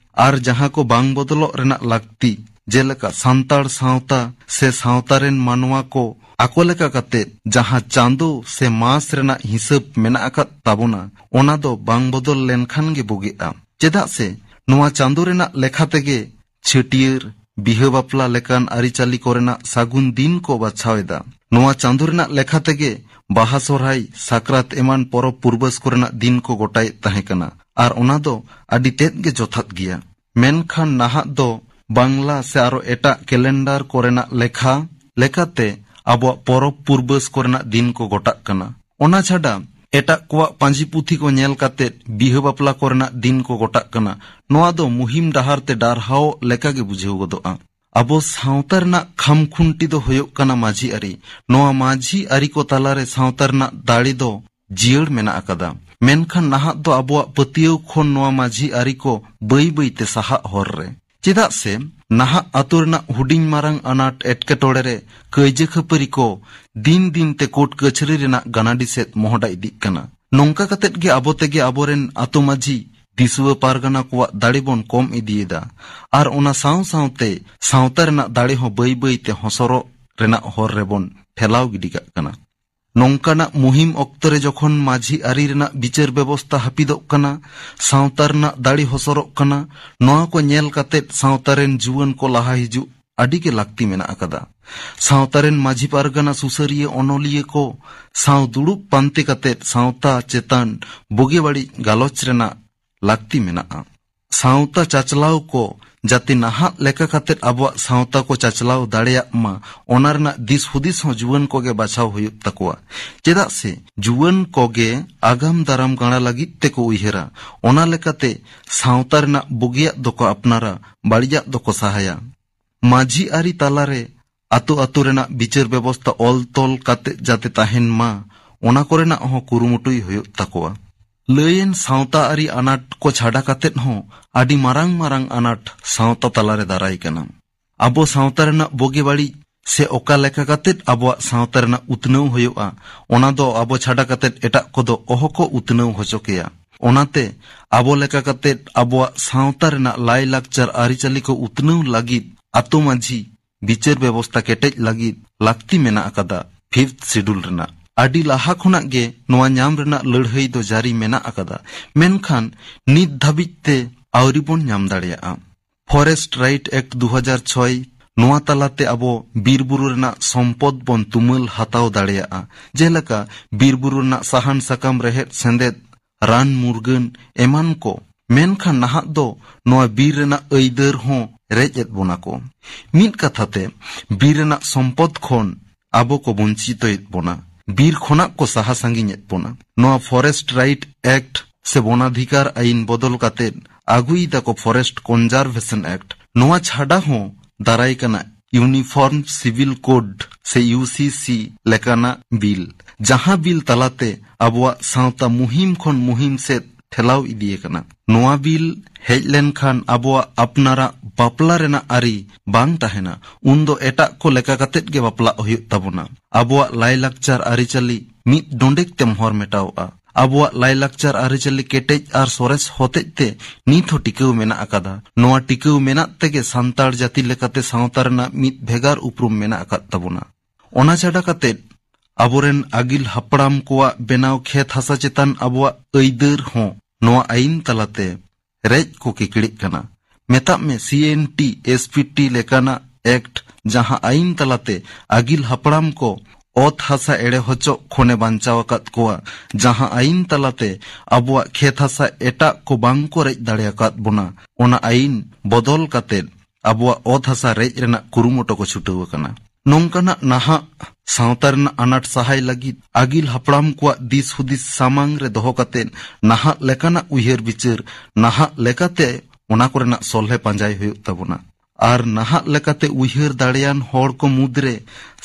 ᱟᱨ ᱡᱟᱦᱟᱸ ᱠᱚ ᱵᱟᱝ ᱵᱚᱫᱚᱞᱚᱜ ᱨᱮᱱᱟᱜ ᱞᱟᱹᱠᱛᱤ, ᱡᱮᱞᱮᱠᱟ ᱥᱟᱱᱛᱟᱲ ᱥᱟᱶᱛᱟ ᱥᱮ ᱥᱟᱶᱛᱟ ᱨᱮᱱ ᱢᱟᱱᱣᱟ ᱠᱚ ᱟᱠᱚ ᱞᱮᱠᱟ ᱠᱟᱛᱮ ᱡᱟᱦᱟᱸ ᱪᱟᱸᱫᱚ ᱥᱮ ᱢᱟᱥ ᱨᱮᱱᱟᱜ ᱦᱤᱥᱟᱹᱵ ᱢᱮᱱᱟᱜ ᱟᱠᱟᱫ ᱛᱟᱵᱚᱱᱟ, ᱚᱱᱟ ᱫᱚ ᱵᱟᱝ ᱵᱚᱫᱚᱞ ᱞᱮᱱᱠᱷᱟᱱ ᱜᱮ ᱵᱩᱜᱤᱜᱼᱟ᱾ ᱪᱮᱫᱟᱜ ᱥᱮ ᱱᱚᱣᱟ ᱪᱟᱸᱫᱚ ᱨᱮᱱᱟᱜ ᱞᱮᱠᱷᱟ ᱛᱮᱜᱮ ᱪᱷᱟᱹᱴᱭᱟᱹᱨ, ᱵᱤᱦᱟᱹ ᱵᱟᱯᱞᱟ ᱞᱮᱠᱟᱱ ᱟᱹᱨᱤᱪᱟᱹᱞᱤ ᱠᱚᱨᱮᱱᱟᱜ ᱥᱟᱹᱜᱩᱱ ᱫᱤᱱ ᱠᱚ ᱵᱟᱪᱷᱟᱣ ᱮᱫᱟ᱾ ᱱᱚᱣᱟ ᱪᱟᱸᱫᱚ ᱨᱮᱱᱟᱜ ᱞᱮᱠᱷᱟ ᱛᱮᱜᱮ ᱵᱟᱦᱟ, ᱥᱚᱨᱦᱟᱭ, ᱥᱟᱠᱨᱟᱛ ᱮᱢᱟᱱ ᱯᱚᱨᱚᱵᱽ ᱯᱩᱨᱵᱟᱹᱥ ᱠᱚᱨᱮᱱᱟᱜ ᱫᱤᱱ ᱠᱚ ᱜᱚᱴᱟᱭᱮᱫ ᱛᱟᱦᱮᱸ ᱠᱟᱱᱟ᱾ ᱟᱨ ᱚᱱᱟ ᱫᱚ ᱟᱹᱰᱤ ᱛᱮᱫ ᱜᱮ ᱡᱚᱛᱷᱟᱛ ᱜᱮᱭᱟ᱾ ᱢᱮᱱᱠᱷᱟᱱ ᱱᱟᱦᱟᱜ ᱫᱚ ᱵᱟᱝᱞᱟ ᱥᱮ ᱟᱨᱚ ᱮᱴᱟᱜ ᱠᱮᱞᱮᱱᱰᱟᱨ ᱠᱚᱨᱮᱱᱟᱜ ᱞᱮᱠᱷᱟ ᱞᱮᱠᱟᱛᱮ ᱟᱵᱚᱣᱟᱜ ᱯᱚᱨᱚᱵᱽ ᱯᱩᱨᱵᱟᱹᱥ ᱠᱚᱨᱮᱱᱟᱜ ᱫᱤᱱ ᱠᱚ ᱜᱚᱴᱟᱜ ᱠᱟᱱᱟ᱾ ᱚᱱᱟ ᱪᱷᱟᱰᱟ ᱮᱴᱟᱜ ᱠᱚᱣᱟᱜ ᱯᱟᱹᱧᱡᱤ ᱯᱩᱛᱷᱤ ᱠᱚ ᱧᱮᱞ ᱠᱟᱛᱮ ᱵᱤᱦᱟᱹ ᱵᱟᱯᱞᱟ ᱠᱚᱨᱮᱱᱟᱜ ᱫᱤᱱ ᱠᱚ ᱜᱚᱴᱟᱜ ᱠᱟᱱᱟ᱾ ᱱᱚᱣᱟ ᱫᱚ ᱢᱩᱦᱤᱢ ᱰᱟᱦᱟᱨ ᱛᱮ ᱰᱟᱨᱦᱟᱣᱚᱜ ᱞᱮᱠᱟ ᱜᱮ ᱵᱩᱡᱷᱟᱹᱣ ᱜᱚᱫᱚᱜᱼᱟ᱾ ᱟᱵᱚ ᱥᱟᱶᱛᱟ ᱨᱮᱱᱟᱜ ᱠᱷᱟᱢᱠᱷᱩᱱᱴᱤ ᱫᱚ ᱦᱩᱭᱩᱜ ᱠᱟᱱᱟ ᱢᱟᱹᱡᱷᱤ ᱟᱹᱨᱤ᱾ ᱱᱚᱣᱟ ᱢᱟᱹᱡᱷᱤ ᱟᱹᱨᱤ ᱠᱚ ᱛᱟᱞᱟᱨᱮ ᱥᱟᱶᱛᱟ ᱨᱮᱱᱟᱜ ᱫᱟᱲᱮ ᱫᱚ ᱡᱤᱭᱟᱹᱲ ᱢᱮᱱᱟᱜ ᱟᱠᱟᱫᱟ᱾ ᱢᱮᱱᱠᱷᱟᱱ ᱱᱟᱦᱟᱜ ᱫᱚ ᱟᱵᱚᱣᱟᱜ ᱯᱟᱹᱛᱭᱟᱹᱣ ᱠᱷᱚᱱ ᱱᱚᱣᱟ ᱢᱟᱹᱡᱷᱤ ᱟᱹᱨᱤ ᱠᱚ ᱵᱟᱹᱭ ᱵᱟᱹᱭ ᱛᱮ ᱥᱟᱦᱟᱜ ᱦᱚᱨ ᱨᱮ᱾ ᱪᱮᱫᱟᱜ ᱥᱮ ᱱᱟᱦᱟᱜ ᱟᱛᱳ ᱨᱮᱱᱟᱜ ᱦᱩᱰᱤᱧ ᱢᱟᱨᱟᱝ ᱟᱱᱟᱴ ᱮᱴᱠᱮᱴᱚᱬᱮ ᱨᱮ ᱠᱟᱹᱭᱡᱟᱹ ᱠᱷᱟᱹᱯᱟᱹᱨᱤ ᱠᱚ ᱫᱤᱱ ᱫᱤᱱ ᱛᱮ ᱠᱳᱨᱴ ᱠᱟᱹᱪᱷᱟᱹᱨᱤ ᱨᱮᱱᱟᱜ ᱜᱟᱱᱟᱰᱤ ᱥᱮᱫ ᱢᱚᱦᱰᱟ ᱤᱫᱤᱜ ᱠᱟᱱᱟ᱾ ᱱᱚᱝᱠᱟ ᱠᱟᱛᱮᱫ ᱜᱮ ᱟᱵᱚ ᱛᱮᱜᱮ ᱟᱵᱚᱨᱮᱱ ᱟᱛᱳ ᱢᱟᱹᱡᱷᱤ ᱫᱤᱥᱩᱣᱟᱹ ᱯᱟᱨᱜᱟᱱᱟ ᱠᱚᱣᱟᱜ ᱫᱟᱲᱮ ᱵᱚᱱ ᱠᱚᱢ ᱤᱫᱤᱭᱮᱫᱟ᱾ ᱟᱨ ᱚᱱᱟ ᱥᱟᱶ ᱥᱟᱶᱛᱮ ᱥᱟᱶᱛᱟ ᱨᱮᱱᱟᱜ ᱫᱟᱲᱮ ᱦᱚᱸ ᱵᱟᱹᱭ ᱵᱟᱹᱭ ᱛᱮ ᱦᱚᱸᱥᱚᱨᱚᱜ ᱨᱮᱱᱟᱜ ᱦᱚᱨ ᱨᱮᱵᱚᱱ ᱴᱷᱮᱞᱟᱣ ᱜᱤᱰᱤ ᱠᱟᱜ ᱠᱟᱱᱟ᱾ ᱱᱚᱝᱠᱟᱱᱟᱜ ᱢᱩᱦᱤᱢ ᱚᱠᱛᱚ ᱨᱮ ᱡᱚᱠᱷᱚᱱ ᱢᱟᱹᱡᱷᱤ ᱟᱹᱨᱤ ᱨᱮᱱᱟᱜ ᱵᱤᱪᱟᱹᱨ ᱵᱮᱵᱚᱥᱛᱟ ᱦᱟᱹᱯᱤᱫᱚᱜ ᱠᱟᱱᱟ, ᱥᱟᱶᱛᱟ ᱨᱮᱱᱟᱜ ᱫᱟᱲᱮ ᱦᱚᱥᱚᱨᱚᱜ ᱠᱟᱱᱟ, ᱱᱚᱣᱟ ᱠᱚ ᱧᱮᱞ ᱠᱟᱛᱮᱫ ᱥᱟᱶᱛᱟ ᱨᱮᱱ ᱡᱩᱣᱟᱹᱱ ᱠᱚ ᱞᱟᱦᱟ ᱦᱤᱡᱩᱜ ᱟᱹᱰᱤ ᱜᱮ ᱞᱟᱹᱠᱛᱤ ᱢᱮᱱᱟᱜ ᱟᱠᱟᱫᱟ᱾ ᱥᱟᱶᱛᱟ ᱨᱮᱱ ᱢᱟᱹᱡᱷᱤ ᱯᱟᱨᱜᱟᱱᱟ ᱥᱩᱥᱟᱹᱨᱤᱭᱟᱹ ᱚᱱᱚᱞᱤᱭᱟᱹ ᱠᱚ ᱥᱟᱶ ᱫᱩᱲᱩᱵ ᱯᱟᱱᱛᱮ ᱠᱟᱛᱮᱫ ᱥᱟᱶᱛᱟ ᱪᱮᱛᱟᱱ ᱵᱩᱜᱤ ᱵᱟᱹᱲᱤᱡ ᱜᱟᱞᱚᱪ ᱨᱮᱱᱟᱜ ᱞᱟᱹᱠᱛᱤ ᱢᱮᱱᱟᱜᱼᱟ᱾ ᱥᱟᱶᱛᱟ ᱪᱟᱪᱞᱟᱣ ᱠᱚ ᱡᱟᱛᱮ ᱱᱟᱦᱟᱜ ᱞᱮᱠᱟ ᱠᱟᱛᱮᱫ ᱟᱵᱚᱣᱟᱜ ᱥᱟᱶᱛᱟ ᱠᱚ ᱪᱟᱪᱞᱟᱣ ᱫᱟᱲᱮᱭᱟᱜ ᱢᱟ, ᱚᱱᱟ ᱨᱮᱱᱟᱜ ᱫᱤᱥ ᱦᱩᱫᱤᱥ ᱦᱚᱸ ᱡᱩᱣᱟᱹᱱ ᱠᱚᱜᱮ ᱵᱟᱪᱷᱟᱣ ᱦᱩᱭᱩᱜ ᱛᱟᱠᱚᱣᱟ᱾ ᱪᱮᱫᱟᱜ ᱥᱮ ᱡᱩᱣᱟᱹᱱ ᱠᱚᱜᱮ ᱟᱜᱟᱢ ᱫᱟᱨᱟᱢ ᱜᱟᱬᱟ ᱞᱟᱹᱜᱤᱫ ᱛᱮᱠᱚ ᱩᱭᱦᱟᱹᱨᱟ᱾ ᱚᱱᱟ ᱞᱮᱠᱟᱛᱮ ᱥᱟᱶᱛᱟ ᱨᱮᱱᱟᱜ ᱵᱩᱜᱤᱭᱟᱜ ᱫᱚᱠᱚ ᱟᱯᱱᱟᱨᱟ, ᱵᱟᱹᱲᱤᱡᱟᱜ ᱫᱚᱠᱚ ᱥᱟᱦᱟᱭᱟ᱾ ᱢᱟᱹᱡᱷᱤ ᱟᱹᱨᱤ ᱛᱟᱞᱟᱨᱮ ᱟᱛᱳ ᱟᱛᱳ ᱨᱮᱱᱟᱜ ᱵᱤᱪᱟᱹᱨ ᱵᱮᱵᱚᱥᱛᱟ ᱚᱞ ᱛᱚᱞ ᱠᱟᱛᱮ ᱡᱟᱛᱮ ᱛᱟᱦᱮᱱ ᱢᱟ, ᱚᱱᱟ ᱠᱚᱨᱮᱱᱟᱜ ᱦᱚᱸ ᱠᱩᱨᱩᱢᱩᱴᱩᱭ ᱦᱩᱭᱩᱜ ᱛᱟᱠᱚᱣᱟ᱾ ᱞᱟᱹᱭᱮᱱ ᱥᱟᱶᱛᱟ ᱟᱹᱨᱤ ᱟᱱᱟᱴ ᱠᱚ ᱪᱷᱟᱰᱟ ᱠᱟᱛᱮᱫ ᱦᱚᱸ ᱟᱹᱰᱤ ᱢᱟᱨᱟᱝ ᱢᱟᱨᱟᱝ ᱟᱱᱟᱴ ᱥᱟᱶᱛᱟ ᱛᱟᱞᱟᱨᱮ ᱫᱟᱨᱟᱭ ᱠᱟᱱᱟ᱾ ᱟᱵᱚ ᱥᱟᱶᱛᱟ ᱨᱮᱱᱟᱜ ᱵᱩᱜᱤ ᱵᱟᱹᱲᱤᱡ ᱥᱮ ᱚᱠᱟ ᱞᱮᱠᱟ ᱠᱟᱛᱮᱫ ᱟᱵᱚᱣᱟᱜ ᱥᱟᱶᱛᱟ ᱨᱮᱱᱟᱜ ᱩᱛᱱᱟᱹᱣ ᱦᱩᱭᱩᱜᱼᱟ, ᱚᱱᱟ ᱫᱚ ᱟᱵᱚ ᱪᱷᱟᱰᱟ ᱠᱟᱛᱮᱫ ᱮᱴᱟᱜ ᱠᱚᱫᱚ ᱚᱦᱚ ᱠᱚ ᱩᱛᱱᱟᱹᱣ ᱦᱚᱪᱚ ᱠᱮᱭᱟ᱾ ᱚᱱᱟᱛᱮ ᱟᱵᱚ ᱞᱮᱠᱟ ᱠᱟᱛᱮᱫ ᱟᱵᱚᱣᱟᱜ ᱥᱟᱶᱛᱟ ᱨᱮᱱᱟᱜ ᱞᱟᱭᱼᱞᱟᱠᱪᱟᱨ ᱟᱹᱨᱤᱪᱟᱹᱞᱤ ᱠᱚ ᱩᱛᱱᱟᱹᱣ ᱞᱟᱹᱜᱤᱫ ᱟᱛᱳ ᱢᱟᱹᱡᱷᱤ ᱵᱤᱪᱟᱹᱨ ᱵᱮᱵᱚᱥᱛᱟ ᱠᱮᱴᱮᱡ ᱞᱟᱹᱜᱤᱫ ᱞᱟᱹᱠᱛᱤ ᱢᱮᱱᱟᱜ ᱟᱠᱟᱫᱟ᱾ ᱯᱷᱤᱯᱛᱷ ᱥᱤᱰᱩᱞ ᱨᱮᱱᱟᱜ ᱟᱹᱰᱤ ᱞᱟᱦᱟ ᱠᱷᱚᱱᱟᱜ ᱜᱮ ᱱᱚᱣᱟ ᱧᱟᱢ ᱨᱮᱱᱟᱜ ᱞᱟᱹᱲᱦᱟᱹᱭ ᱫᱚ ᱡᱟᱹᱨᱤ ᱢᱮᱱᱟᱜ ᱟᱠᱟᱫᱟ, ᱢᱮᱱᱠᱷᱟᱱ ᱱᱤᱛ ᱫᱷᱟᱹᱵᱤᱡ ᱛᱮ ᱟᱹᱣᱨᱤ ᱵᱚᱱ ᱧᱟᱢ ᱫᱟᱲᱮᱭᱟᱜᱼᱟ᱾ ᱯᱷᱚᱨᱮᱥᱴ ᱨᱟᱭᱤᱴ ᱮᱠᱴ ᱫᱩ ᱦᱟᱡᱟᱨ ᱪᱷᱚᱭ, ᱱᱚᱣᱟ ᱛᱟᱞᱟᱛᱮ ᱟᱵᱚ ᱵᱤᱨ ᱵᱩᱨᱩ ᱨᱮᱱᱟᱜ ᱥᱚᱢᱯᱚᱫ ᱵᱚᱱ ᱛᱩᱢᱟᱹᱞ ᱦᱟᱛᱟᱣ ᱫᱟᱲᱮᱭᱟᱜᱼᱟ, ᱡᱮᱞᱮᱠᱟ ᱵᱤᱨ ᱵᱩᱨᱩ ᱨᱮᱱᱟᱜ ᱥᱟᱦᱟᱱ ᱥᱟᱠᱟᱢ, ᱨᱮᱦᱮᱫ ᱥᱮᱸᱫᱮᱫ, ᱨᱟᱱ ᱢᱩᱨᱜᱟᱹᱱ ᱮᱢᱟᱱ ᱠᱚ᱾ ᱢᱮᱱᱠᱷᱟᱱ ᱱᱟᱦᱟᱜ ᱫᱚ ᱱᱚᱣᱟ ᱵᱤᱨ ᱨᱮᱱᱟᱜ ᱟᱹᱭᱫᱟᱹᱨ ᱦᱚᱸ ᱨᱮᱡ ᱮᱫ ᱵᱚᱱᱟ ᱠᱚ᱾ ᱢᱤᱫ ᱠᱟᱛᱷᱟ ᱛᱮ, ᱵᱤᱨ ᱨᱮᱱᱟᱜ ᱥᱚᱢᱯᱚᱫ ᱠᱷᱚᱱ ᱟᱵᱚ ᱠᱚ ᱵᱚᱧᱪᱤᱛᱚᱭᱮᱫ ᱵᱚᱱᱟ, ᱵᱤᱨ ᱠᱷᱚᱱᱟᱜ ᱠᱚ ᱥᱟᱦᱟ ᱥᱟᱺᱜᱤᱧᱮᱫ ᱵᱚᱱᱟ᱾ ᱱᱚᱣᱟ ᱯᱷᱚᱨᱮᱥᱴ ᱨᱟᱭᱤᱴ ᱮᱠᱴ ᱥᱮ ᱵᱚᱱᱟᱫᱷᱤᱠᱟᱨ ᱟᱹᱭᱤᱱ ᱵᱚᱫᱚᱞ ᱠᱟᱛᱮᱫ ᱟᱹᱜᱩᱭᱮᱫᱟ ᱠᱚ ᱯᱷᱚᱨᱮᱥᱴ ᱠᱚᱱᱡᱟᱨᱵᱷᱮᱥᱚᱱ ᱮᱠᱴ᱾ ᱱᱚᱣᱟ ᱪᱷᱟᱰᱟ ᱦᱚᱸ ᱫᱟᱨᱟᱭ ᱠᱟᱱᱟ ᱤᱭᱩᱱᱤᱯᱷᱚᱨᱢ ᱥᱤᱵᱤᱞ ᱠᱳᱰ ᱥᱮ ᱤᱭᱩ ᱥᱤ ᱥᱤ ᱞᱮᱠᱟᱱᱟᱜ ᱵᱤᱞ, ᱡᱟᱦᱟᱸ ᱵᱤᱞ ᱛᱟᱞᱟᱛᱮ ᱟᱵᱚᱣᱟᱜ ᱥᱟᱶᱛᱟ ᱢᱩᱦᱤᱢ ᱠᱷᱚᱱ ᱢᱩᱦᱤᱢ ᱥᱮᱫ ᱴᱷᱮᱞᱟᱣ ᱤᱫᱤᱭᱮ ᱠᱟᱱᱟ᱾ ᱱᱚᱣᱟ ᱵᱤᱞ ᱦᱮᱡ ᱞᱮᱱᱠᱷᱟᱱ ᱟᱵᱚᱣᱟᱜ ᱟᱯᱱᱟᱨᱟᱜ ᱵᱟᱯᱞᱟ ᱨᱮᱱᱟᱜ ᱟᱹᱨᱤ ᱵᱟᱝ ᱛᱟᱦᱮᱱᱟ, ᱩᱱᱫᱚ ᱮᱴᱟᱜ ᱠᱚ ᱞᱮᱠᱟ ᱠᱟᱛᱮᱫ ᱜᱮ ᱵᱟᱯᱞᱟᱜ ᱦᱩᱭᱩᱜ ᱛᱟᱵᱚᱱᱟ᱾ ᱟᱵᱚᱣᱟᱜ ᱞᱟᱭᱞᱟᱠᱪᱟᱨ ᱟᱹᱨᱤᱪᱟᱹᱞᱤ ᱢᱤᱫ ᱰᱚᱸᱰᱮᱠ ᱛᱮ ᱢᱚᱦᱚᱨ ᱢᱮᱴᱟᱣᱚᱜᱼᱟ᱾ ᱟᱵᱚᱣᱟᱜ ᱞᱟᱭᱞᱟᱠᱪᱟᱨ ᱟᱹᱨᱤᱪᱟᱹᱞᱤ ᱠᱮᱴᱮᱡ ᱟᱨ ᱥᱚᱨᱮᱥ ᱦᱚᱛᱮᱡ ᱛᱮ ᱱᱤᱛ ᱦᱚᱸ ᱴᱤᱠᱟᱹᱣ ᱢᱮᱱᱟᱜ ᱟᱠᱟᱫᱟ᱾ ᱱᱚᱣᱟ ᱴᱤᱠᱟᱹᱣ ᱢᱮᱱᱟᱜ ᱛᱮᱜᱮ ᱥᱟᱱᱛᱟᱲ ᱡᱟᱹᱛᱤ ᱞᱮᱠᱟᱛᱮ ᱥᱟᱶᱛᱟ ᱨᱮᱱᱟᱜ ᱢᱤᱫ ᱵᱷᱮᱜᱟᱨ ᱩᱯᱨᱩᱢ ᱢᱮᱱᱟᱜ ᱟᱠᱟᱫ ᱛᱟᱵᱚᱱᱟ᱾ ᱚᱱᱟ ᱪᱷᱟᱰᱟ ᱠᱟᱛᱮᱫ ᱟᱵᱚᱨᱮᱱ ᱟᱹᱜᱤᱞ ᱦᱟᱯᱲᱟᱢ ᱠᱚᱣᱟᱜ ᱵᱮᱱᱟᱣ ᱠᱷᱮᱛ ᱦᱟᱥᱟ ᱪᱮᱛᱟᱱ ᱟᱵᱚᱣᱟᱜ ᱟᱹᱭᱫᱟᱹᱨ ᱦᱚᱸ ᱱᱚᱣᱟ ᱟᱹᱭᱤᱱ ᱛᱟᱞᱟᱛᱮ ᱨᱮᱡ ᱠᱚ ᱠᱤᱠᱲᱤᱜ ᱠᱟᱱᱟ᱾ ᱢᱮᱛᱟᱜ ᱢᱮ C N T, S P T ᱞᱮᱠᱟᱱᱟᱜ ᱮᱠᱴ, ᱡᱟᱦᱟᱸ ᱟᱹᱭᱤᱱ ᱛᱟᱞᱟᱛᱮ ᱟᱹᱜᱤᱞ ᱦᱟᱯᱲᱟᱢ ᱠᱚ ᱚᱛ ᱦᱟᱥᱟ ᱮᱲᱮ ᱦᱚᱪᱚᱜ ᱠᱷᱚᱱᱮ ᱵᱟᱧᱪᱟᱣ ᱟᱠᱟᱫ ᱠᱚᱣᱟ, ᱡᱟᱦᱟᱸ ᱟᱹᱭᱤᱱ ᱛᱟᱞᱟᱛᱮ ᱟᱵᱚᱣᱟᱜ ᱠᱷᱮᱛ ᱦᱟᱥᱟ ᱮᱴᱟᱜ ᱠᱚ ᱵᱟᱝ ᱠᱚ ᱨᱮᱡ ᱫᱟᱲᱮ ᱟᱠᱟᱫ ᱵᱚᱱᱟ, ᱚᱱᱟ ᱟᱹᱭᱤᱱ ᱵᱚᱫᱚᱞ ᱠᱟᱛᱮᱫ ᱟᱵᱚᱣᱟᱜ ᱚᱛ ᱦᱟᱥᱟ ᱨᱮᱡ ᱨᱮᱱᱟᱜ ᱠᱩᱨᱩᱢᱩᱴᱩ ᱠᱚ ᱪᱷᱩᱴᱟᱹᱣ ᱟᱠᱟᱱᱟ᱾ ᱱᱚᱝᱠᱟᱱᱟᱜ ᱱᱟᱦᱟᱜ ᱥᱟᱶᱛᱟ ᱨᱮᱱᱟᱜ ᱟᱱᱟᱴ ᱥᱟᱦᱟᱭ ᱞᱟᱹᱜᱤᱫ ᱟᱹᱜᱤᱞ ᱦᱟᱯᱲᱟᱢ ᱠᱚᱣᱟᱜ ᱫᱤᱥ ᱦᱩᱫᱤᱥ ᱥᱟᱢᱟᱝ ᱨᱮ ᱫᱚᱦᱚ ᱠᱟᱛᱮᱫ ᱱᱟᱦᱟᱜ ᱞᱮᱠᱟᱱᱟᱜ ᱩᱭᱦᱟᱹᱨ ᱵᱤᱪᱟᱹᱨ, ᱱᱟᱦᱟᱜ ᱞᱮᱠᱟᱛᱮ ᱚᱱᱟ ᱠᱚᱨᱮᱱᱟᱜ ᱥᱚᱞᱦᱮ ᱯᱟᱸᱡᱟᱭ ᱦᱩᱭᱩᱜ ᱛᱟᱵᱚᱱᱟ᱾ ᱟᱨ ᱱᱟᱦᱟᱜ ᱞᱮᱠᱟᱛᱮ ᱩᱭᱦᱟᱹᱨ ᱫᱟᱲᱮᱭᱟᱱ ᱦᱚᱲ ᱠᱚ ᱢᱩᱫᱽᱨᱮ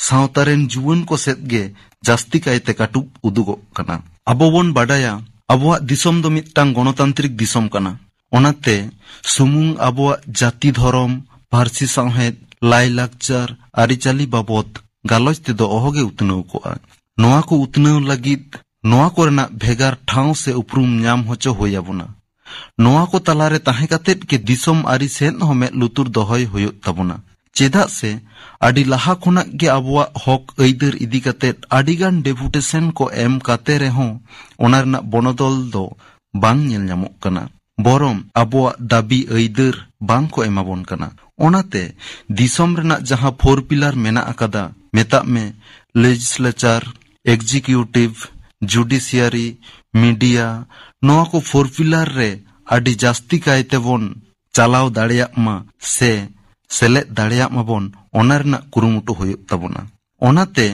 ᱥᱟᱶᱛᱟ ᱨᱮᱱ ᱡᱩᱣᱟᱹᱱ ᱠᱚ ᱥᱮᱫ ᱜᱮ ᱡᱟᱹᱥᱛᱤ ᱠᱟᱭᱛᱮ ᱠᱟᱹᱴᱩᱵ ᱩᱫᱩᱜᱚᱜ ᱠᱟᱱᱟ᱾ ᱟᱵᱚ ᱵᱚᱱ ᱵᱟᱰᱟᱭᱟ, ᱟᱵᱚᱣᱟᱜ ᱫᱤᱥᱚᱢ ᱫᱚ ᱢᱤᱫᱴᱟᱝ ᱜᱚᱱᱚᱛᱟᱱᱛᱨᱤᱠ ᱫᱤᱥᱚᱢ ᱠᱟᱱᱟ᱾ ᱚᱱᱟᱛᱮ ᱥᱩᱢᱩᱝ ᱟᱵᱚᱣᱟᱜ ᱡᱟᱹᱛᱤ, ᱫᱷᱚᱨᱚᱢ, ᱯᱟᱹᱨᱥᱤ, ᱥᱟᱶᱦᱮᱫ, ᱞᱟᱭᱼᱞᱟᱠᱪᱟᱨ, ᱟᱹᱨᱤᱪᱟᱹᱞᱤ ᱵᱟᱵᱚᱛ ᱜᱟᱞᱚᱪ ᱛᱮᱫᱚ ᱚᱦᱚᱜᱮ ᱩᱛᱱᱟᱹᱣ ᱠᱚᱜᱼᱟ᱾ ᱱᱚᱣᱟ ᱠᱚ ᱩᱛᱱᱟᱹᱣ ᱞᱟᱹᱜᱤᱫ ᱱᱚᱣᱟ ᱠᱚᱨᱮᱱᱟᱜ ᱵᱷᱮᱜᱟᱨ ᱴᱷᱟᱶ ᱥᱮ ᱩᱯᱨᱩᱢ ᱧᱟᱢ ᱦᱚᱪᱚ ᱦᱩᱭ ᱟᱵᱚᱱᱟ᱾ ᱱᱚᱣᱟ ᱠᱚ ᱛᱟᱞᱟᱨᱮ ᱛᱟᱦᱮᱸ ᱠᱟᱛᱮᱫ ᱜᱮ ᱫᱤᱥᱚᱢ ᱟᱹᱨᱤ ᱥᱮᱫ ᱦᱚᱸ ᱢᱮᱫ ᱞᱩᱛᱩᱨ ᱫᱚᱦᱚᱭ ᱦᱩᱭᱩᱜ ᱛᱟᱵᱚᱱᱟ᱾ ᱪᱮᱫᱟᱜ ᱥᱮ ᱟᱹᱰᱤ ᱞᱟᱦᱟ ᱠᱷᱚᱱᱟᱜ ᱜᱮ ᱟᱵᱚᱣᱟᱜ ᱦᱚᱠ ᱟᱹᱭᱫᱟᱹᱨ ᱤᱫᱤ ᱠᱟᱛᱮᱫ ᱟᱹᱰᱤᱜᱟᱱ ᱰᱮᱯᱩᱴᱮᱥᱚᱱ ᱠᱚ ᱮᱢ ᱠᱟᱛᱮ ᱨᱮᱦᱚᱸ ᱚᱱᱟ ᱨᱮᱱᱟᱜ ᱵᱚᱱᱚᱫᱚᱞ ᱫᱚ ᱵᱟᱝ ᱧᱮᱞ ᱧᱟᱢᱚᱜ ᱠᱟᱱᱟ᱾ ᱵᱚᱨᱚᱝ ᱟᱵᱚᱣᱟᱜ ᱫᱟᱹᱵᱤ ᱟᱹᱭᱫᱟᱹᱨ ᱵᱟᱝ ᱠᱚ ᱮᱢᱟᱵᱚᱱ ᱠᱟᱱᱟ᱾ ᱚᱱᱟᱛᱮ ᱫᱤᱥᱚᱢ ᱨᱮᱱᱟᱜ ᱡᱟᱦᱟᱸ ᱯᱷᱳᱨ ᱯᱤᱞᱟᱨ ᱢᱮᱱᱟᱜ ᱟᱠᱟᱫᱟ, ᱢᱮᱛᱟᱜ ᱢᱮ ᱞᱮᱡᱤᱥᱞᱮᱪᱟᱨ, ᱮᱠᱡᱤᱠᱤᱭᱩᱴᱤᱵᱷ, ᱡᱩᱰᱤᱥᱤᱭᱟᱨᱤ, ᱢᱤᱰᱤᱭᱟ, ᱱᱚᱣᱟ ᱠᱚ ᱯᱷᱳᱨ ᱯᱤᱞᱟᱨ ᱨᱮ ᱟᱹᱰᱤ ᱡᱟᱹᱥᱛᱤ ᱠᱟᱭ ᱛᱮᱵᱚᱱ ᱪᱟᱞᱟᱣ ᱫᱟᱲᱮᱭᱟᱜ ᱢᱟ ᱥᱮ ᱥᱮᱞᱮᱫ ᱫᱟᱲᱮᱭᱟᱜ ᱢᱟᱵᱚᱱ, ᱚᱱᱟ ᱨᱮᱱᱟᱜ ᱠᱩᱨᱩᱢᱩᱴᱩ ᱦᱩᱭᱩᱜ ᱛᱟᱵᱚᱱᱟ᱾ ᱚᱱᱟᱛᱮ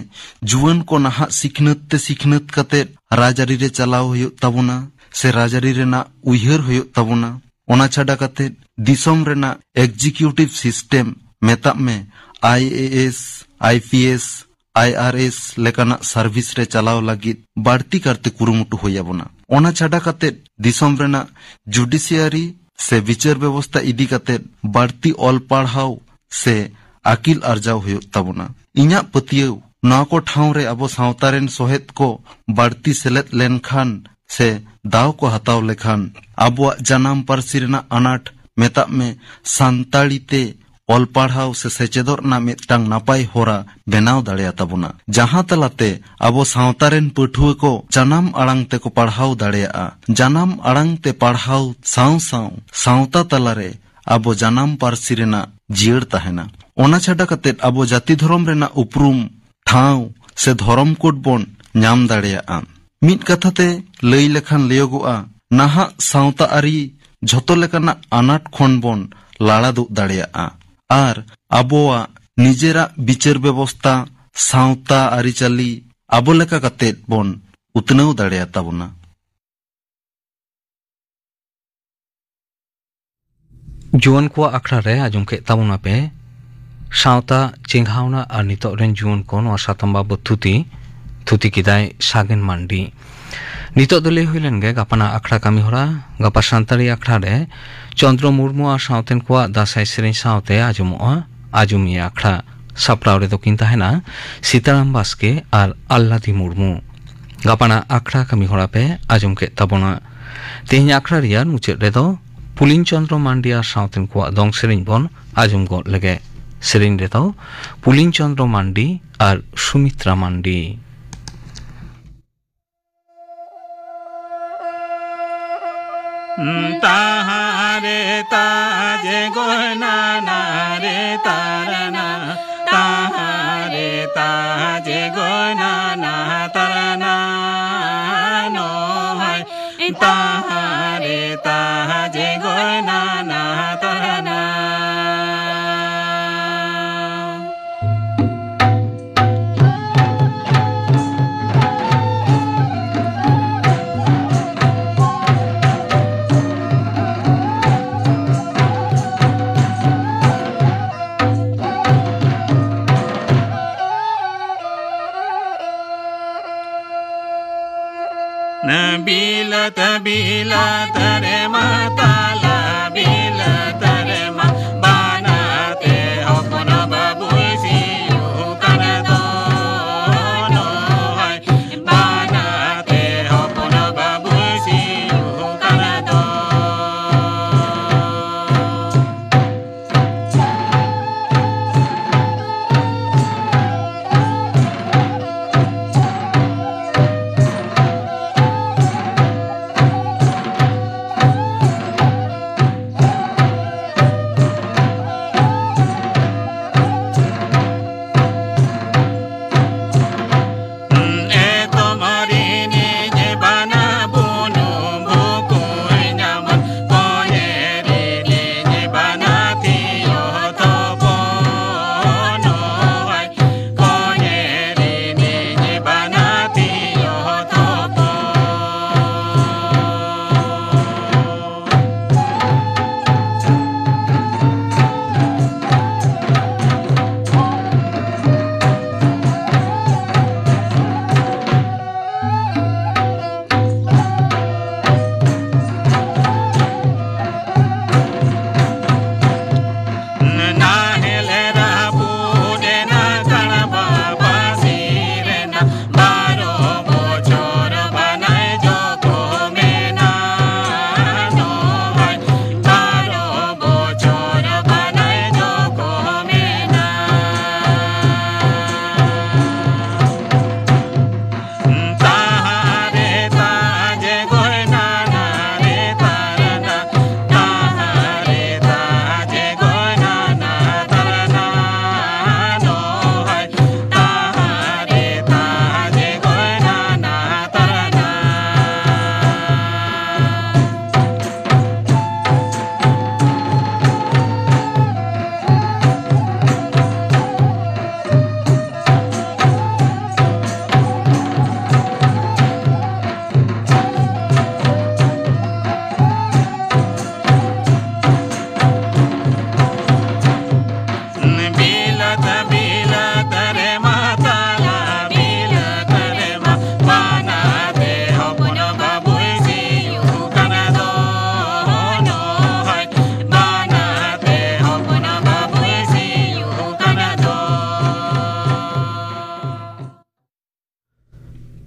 ᱡᱩᱣᱟᱹᱱ ᱠᱚ ᱱᱟᱦᱟᱜ ᱥᱤᱠᱷᱱᱟᱹᱛ ᱛᱮ ᱥᱤᱠᱷᱱᱟᱹᱛ ᱠᱟᱛᱮᱫ ᱨᱟᱡᱽᱟᱹᱨᱤ ᱨᱮ ᱪᱟᱞᱟᱣ ᱦᱩᱭᱩᱜ ᱛᱟᱵᱚᱱᱟ ᱥᱮ ᱨᱟᱡᱽᱟᱹᱨᱤ ᱨᱮᱱᱟᱜ ᱩᱭᱦᱟᱹᱨ ᱦᱩᱭᱩᱜ ᱛᱟᱵᱚᱱᱟ᱾ ᱚᱱᱟ ᱪᱷᱟᱰᱟ ᱠᱟᱛᱮᱫ ᱫᱤᱥᱚᱢ ᱨᱮᱱᱟᱜ ᱮᱠᱡᱤᱠᱤᱭᱩᱴᱤᱵᱷ ᱥᱤᱥᱴᱮᱢ, ᱢᱮᱛᱟᱜ ᱢᱮ I A S, I P S, I R S ᱞᱮᱠᱟᱱᱟᱜ ᱥᱟᱨᱵᱷᱤᱥ ᱨᱮ ᱪᱟᱞᱟᱣ ᱞᱟᱹᱜᱤᱫ ᱵᱟᱹᱲᱛᱤ ᱠᱟᱨᱛᱮ ᱠᱩᱨᱩᱢᱩᱴᱩ ᱦᱩᱭ ᱟᱵᱚᱱᱟ᱾ ᱚᱱᱟ ᱪᱷᱟᱰᱟ ᱠᱟᱛᱮᱫ ᱫᱤᱥᱚᱢ ᱨᱮᱱᱟᱜ ᱡᱩᱰᱤᱥᱤᱭᱟᱨᱤ ᱥᱮ ᱵᱤᱪᱟᱹᱨ ᱵᱮᱵᱚᱥᱛᱟ ᱤᱫᱤ ᱠᱟᱛᱮᱫ ᱵᱟᱹᱲᱛᱤ ᱚᱞ ᱯᱟᱲᱦᱟᱣ ᱥᱮ ᱟᱹᱠᱤᱞ ᱟᱨᱡᱟᱣ ᱦᱩᱭᱩᱜ ᱛᱟᱵᱚᱱᱟ᱾ ᱤᱧᱟᱜ ᱯᱟᱹᱛᱭᱟᱹᱣ, ᱱᱚᱣᱟ ᱠᱚ ᱴᱷᱟᱶ ᱨᱮ ᱟᱵᱚ ᱥᱟᱶᱛᱟ ᱨᱮᱱ ᱥᱚᱦᱮᱫ ᱠᱚ ᱵᱟᱹᱲᱛᱤ ᱥᱮᱞᱮᱫ ᱞᱮᱱᱠᱷᱟᱱ ᱥᱮ ᱫᱟᱣ ᱠᱚ ᱦᱟᱛᱟᱣ ᱞᱮᱠᱷᱟᱱ, ᱟᱵᱚᱣᱟᱜ ᱡᱟᱱᱟᱢ ᱯᱟᱹᱨᱥᱤ ᱨᱮᱱᱟᱜ ᱟᱱᱟᱴ, ᱢᱮᱛᱟᱜ ᱢᱮ, ᱥᱟᱱᱛᱟᱲᱤ ᱛᱮ ᱚᱞ ᱯᱟᱲᱦᱟᱣ ᱥᱮ ᱥᱮᱪᱮᱫᱚᱜ ᱨᱮᱱᱟᱜ ᱢᱤᱫᱴᱟᱝ ᱱᱟᱯᱟᱭ ᱦᱚᱨᱟ ᱵᱮᱱᱟᱣ ᱫᱟᱲᱮᱭᱟᱛᱟ ᱵᱚᱱᱟ, ᱡᱟᱦᱟᱸ ᱛᱟᱞᱟᱛᱮ ᱟᱵᱚ ᱥᱟᱶᱛᱟ ᱨᱮᱱ ᱯᱟᱹᱴᱷᱩᱣᱟᱹ ᱠᱚ ᱡᱟᱱᱟᱢ ᱟᱲᱟᱝ ᱛᱮᱠᱚ ᱯᱟᱲᱦᱟᱣ ᱫᱟᱲᱮᱭᱟᱜᱼᱟ᱾ ᱡᱟᱱᱟᱢ ᱟᱲᱟᱝ ᱛᱮ ᱯᱟᱲᱦᱟᱣ ᱥᱟᱶ ᱥᱟᱶ ᱥᱟᱶᱛᱟ ᱛᱟᱞᱟᱨᱮ ᱟᱵᱚ ᱡᱟᱱᱟᱢ ᱯᱟᱹᱨᱥᱤ ᱨᱮᱱᱟᱜ ᱡᱤᱭᱟᱹᱲ ᱛᱟᱦᱮᱱᱟ᱾ ᱚᱱᱟ ᱪᱷᱟᱰᱟ ᱠᱟᱛᱮᱫ ᱟᱵᱚ ᱡᱟᱹᱛᱤ ᱫᱷᱚᱨᱚᱢ ᱨᱮᱱᱟᱜ ᱩᱯᱨᱩᱢ ᱴᱷᱟᱶ ᱥᱮ ᱫᱷᱚᱨᱚᱢ ᱠᱳᱰ ᱵᱚᱱ ᱧᱟᱢ ᱫᱟᱲᱮᱭᱟᱜᱼᱟ᱾ ᱢᱤᱫ ᱠᱟᱛᱷᱟ ᱛᱮ ᱞᱟᱹᱭ ᱞᱮᱠᱷᱟᱱ ᱞᱟᱹᱭᱚᱜᱚᱜᱼᱟ, ᱱᱟᱦᱟᱜ ᱥᱟᱶᱛᱟ ᱟᱹᱨᱤ ᱡᱷᱚᱛᱚ ᱞᱮᱠᱟᱱᱟᱜ ᱟᱱᱟᱴ ᱠᱷᱚᱱ ᱵᱚᱱ ᱞᱟᱲᱟ ᱫᱩᱜ ᱫᱟᱲᱮᱭᱟᱜᱼᱟ ᱟᱨ ᱟᱵᱚᱣᱟᱜ ᱱᱤᱡᱮᱨᱟᱜ ᱵᱤᱪᱟᱹᱨ ᱵᱮᱵᱚᱥᱛᱟ, ᱥᱟᱶᱛᱟ ᱟᱹᱨᱤᱪᱟᱹᱞᱤ ᱟᱵᱚ ᱞᱮᱠᱟ ᱠᱟᱛᱮᱫ ᱵᱚᱱ ᱩᱛᱱᱟᱹᱣ ᱫᱟᱲᱮᱭᱟᱛᱟ ᱵᱚᱱᱟ᱾ ᱡᱩᱣᱟᱹᱱ ᱠᱚᱣᱟᱜ ᱟᱠᱷᱲᱟ ᱨᱮ ᱟᱸᱡᱚᱢ ᱠᱮᱫ ᱛᱟᱵᱚᱱᱟᱯᱮ ᱥᱟᱶᱛᱟ ᱪᱮᱸᱜᱷᱟᱣᱱᱟ ᱟᱨ ᱱᱤᱛᱚᱜ ᱨᱮᱱ ᱡᱩᱣᱟᱹᱱ ᱠᱚ ᱱᱚᱣᱟ ᱥᱟᱛᱟᱢ ᱵᱟᱵᱚᱛ ᱛᱷᱩᱛᱤ᱾ ᱛᱷᱩᱛᱤ ᱠᱮᱫᱟᱭ ᱥᱟᱜᱮᱱ ᱢᱟᱱᱰᱤ᱾ ᱱᱤᱛᱚᱜ ᱫᱚ ᱞᱟᱹᱭ ᱦᱩᱭ ᱞᱮᱱ ᱜᱮ ᱜᱟᱯᱟᱱᱟᱜ ᱟᱠᱷᱲᱟ ᱠᱟᱹᱢᱤ ᱦᱚᱨᱟ᱾ ᱜᱟᱯᱟ ᱥᱟᱱᱛᱟᱲᱤ ᱟᱠᱷᱲᱟ ᱨᱮ ᱪᱚᱱᱫᱽᱨᱚ ᱢᱩᱨᱢᱩ ᱟᱨ ᱥᱟᱶᱛᱮᱱ ᱠᱚᱣᱟᱜ ᱫᱟᱸᱥᱟᱭ ᱥᱮᱨᱮᱧ ᱥᱟᱶᱛᱮ ᱟᱸᱡᱚᱢᱚᱜᱼᱟ ᱟᱸᱡᱚᱢᱤᱭᱟᱹ ᱟᱠᱷᱲᱟ᱾ ᱥᱟᱯᱲᱟᱣ ᱨᱮᱫᱚ ᱠᱤᱱ ᱛᱟᱦᱮᱱᱟ ᱥᱤᱛᱟᱨᱟᱢ ᱵᱟᱥᱠᱮ ᱟᱨ ᱟᱞᱞᱟᱫᱤ ᱢᱩᱨᱢᱩ᱾ ᱜᱟᱯᱟᱱᱟᱜ ᱟᱠᱷᱲᱟ ᱠᱟᱹᱢᱤ ᱦᱚᱨᱟ ᱯᱮ ᱟᱸᱡᱚᱢ ᱠᱮᱫ ᱛᱟᱵᱚᱱᱟ᱾ ᱛᱮᱦᱮᱧ ᱟᱠᱷᱲᱟ ᱨᱮᱭᱟᱜ ᱢᱩᱪᱟᱹᱫ ᱨᱮᱫᱚ ᱯᱩᱞᱤᱱ ᱪᱚᱱᱫᱽᱨᱚ ᱢᱟᱱᱰᱤ ᱟᱨ ᱥᱟᱶᱛᱮᱱ ᱠᱚᱣᱟᱜ ᱫᱚᱝ ᱥᱮᱨᱮᱧ ᱵᱚᱱ ᱟᱸᱡᱚᱢ ᱜᱚᱫ ᱞᱮᱜᱮ᱾ ᱥᱮᱨᱮᱧ ᱨᱮᱫᱚ ᱯᱩᱞᱤᱱ ᱪᱚᱱᱫᱽᱨᱚ ᱢᱟᱱᱰᱤ ᱟᱨ ᱥᱩᱢᱤᱛᱨᱟ ᱢᱟᱱᱰᱤ᱾ ᱛᱟᱦᱟᱨᱮ ᱛᱟᱡᱮ ᱜᱚᱭᱱᱟ ᱱᱟᱨᱮ ᱛᱟᱨᱟᱱᱟ, ᱛᱟᱦᱟᱨᱮ ᱛᱟᱡᱮ ᱜᱚᱭᱱᱟ ᱱᱟ ᱛᱟᱨᱟᱱᱟ, ᱱᱚᱦᱟᱭ ᱛᱟᱦᱟᱨᱮ ᱛᱟᱡᱮ ᱜᱚᱭᱱᱟ ᱱᱟ ᱛᱟᱨᱟᱱᱟ᱾ ᱵᱤᱞᱟᱹᱛ ᱵᱤᱞᱟᱹᱛ ᱨᱮᱢᱟ ᱛᱟᱞᱟ ᱵᱤᱞᱟᱹᱛ ᱨᱮᱢᱟ ᱵᱟᱱᱟᱨ ᱛᱮ ᱦᱚᱯᱚᱱ ᱵᱟᱹᱵᱩᱭ ᱥᱤᱭᱳᱜ ᱠᱟᱱ ᱫᱚ᱾ ᱱᱚᱜᱼᱚᱭ ᱵᱟᱱᱟᱨ ᱛᱮ ᱦᱚᱯᱚᱱ ᱵᱟᱹᱵᱩᱭ ᱥᱤᱭᱳᱜ ᱠᱟᱱ ᱫᱚ᱾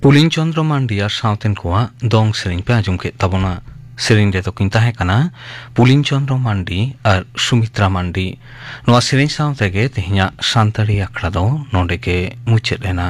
ᱯᱩᱞᱤᱱ ᱪᱚᱸᱫᱽᱨᱚ ᱢᱟᱱᱰᱤ ᱟᱨ ᱥᱟᱶᱛᱮᱱ ᱠᱚᱣᱟᱜ ᱫᱚᱝ ᱥᱮᱨᱮᱧ ᱯᱮ ᱟᱸᱡᱚᱢ ᱠᱮᱫ ᱛᱟᱵᱚᱱᱟ᱾ ᱥᱮᱨᱮᱧ ᱨᱮᱫᱚ ᱠᱤᱱ ᱛᱟᱦᱮᱸ ᱠᱟᱱᱟ ᱯᱩᱞᱤᱱ ᱪᱚᱸᱫᱽᱨᱚ ᱢᱟᱱᱰᱤ ᱟᱨ ᱥᱩᱢᱤᱛᱨᱟ ᱢᱟᱱᱰᱤ᱾ ᱱᱚᱣᱟ ᱥᱮᱨᱮᱧ ᱥᱟᱶ ᱛᱮᱜᱮ ᱛᱮᱦᱮᱧᱟᱜ ᱥᱟᱱᱛᱟᱲᱤ ᱟᱠᱷᱲᱟ ᱫᱚ ᱱᱚᱰᱮ ᱜᱮ ᱢᱩᱪᱟᱹᱫ ᱮᱱᱟ᱾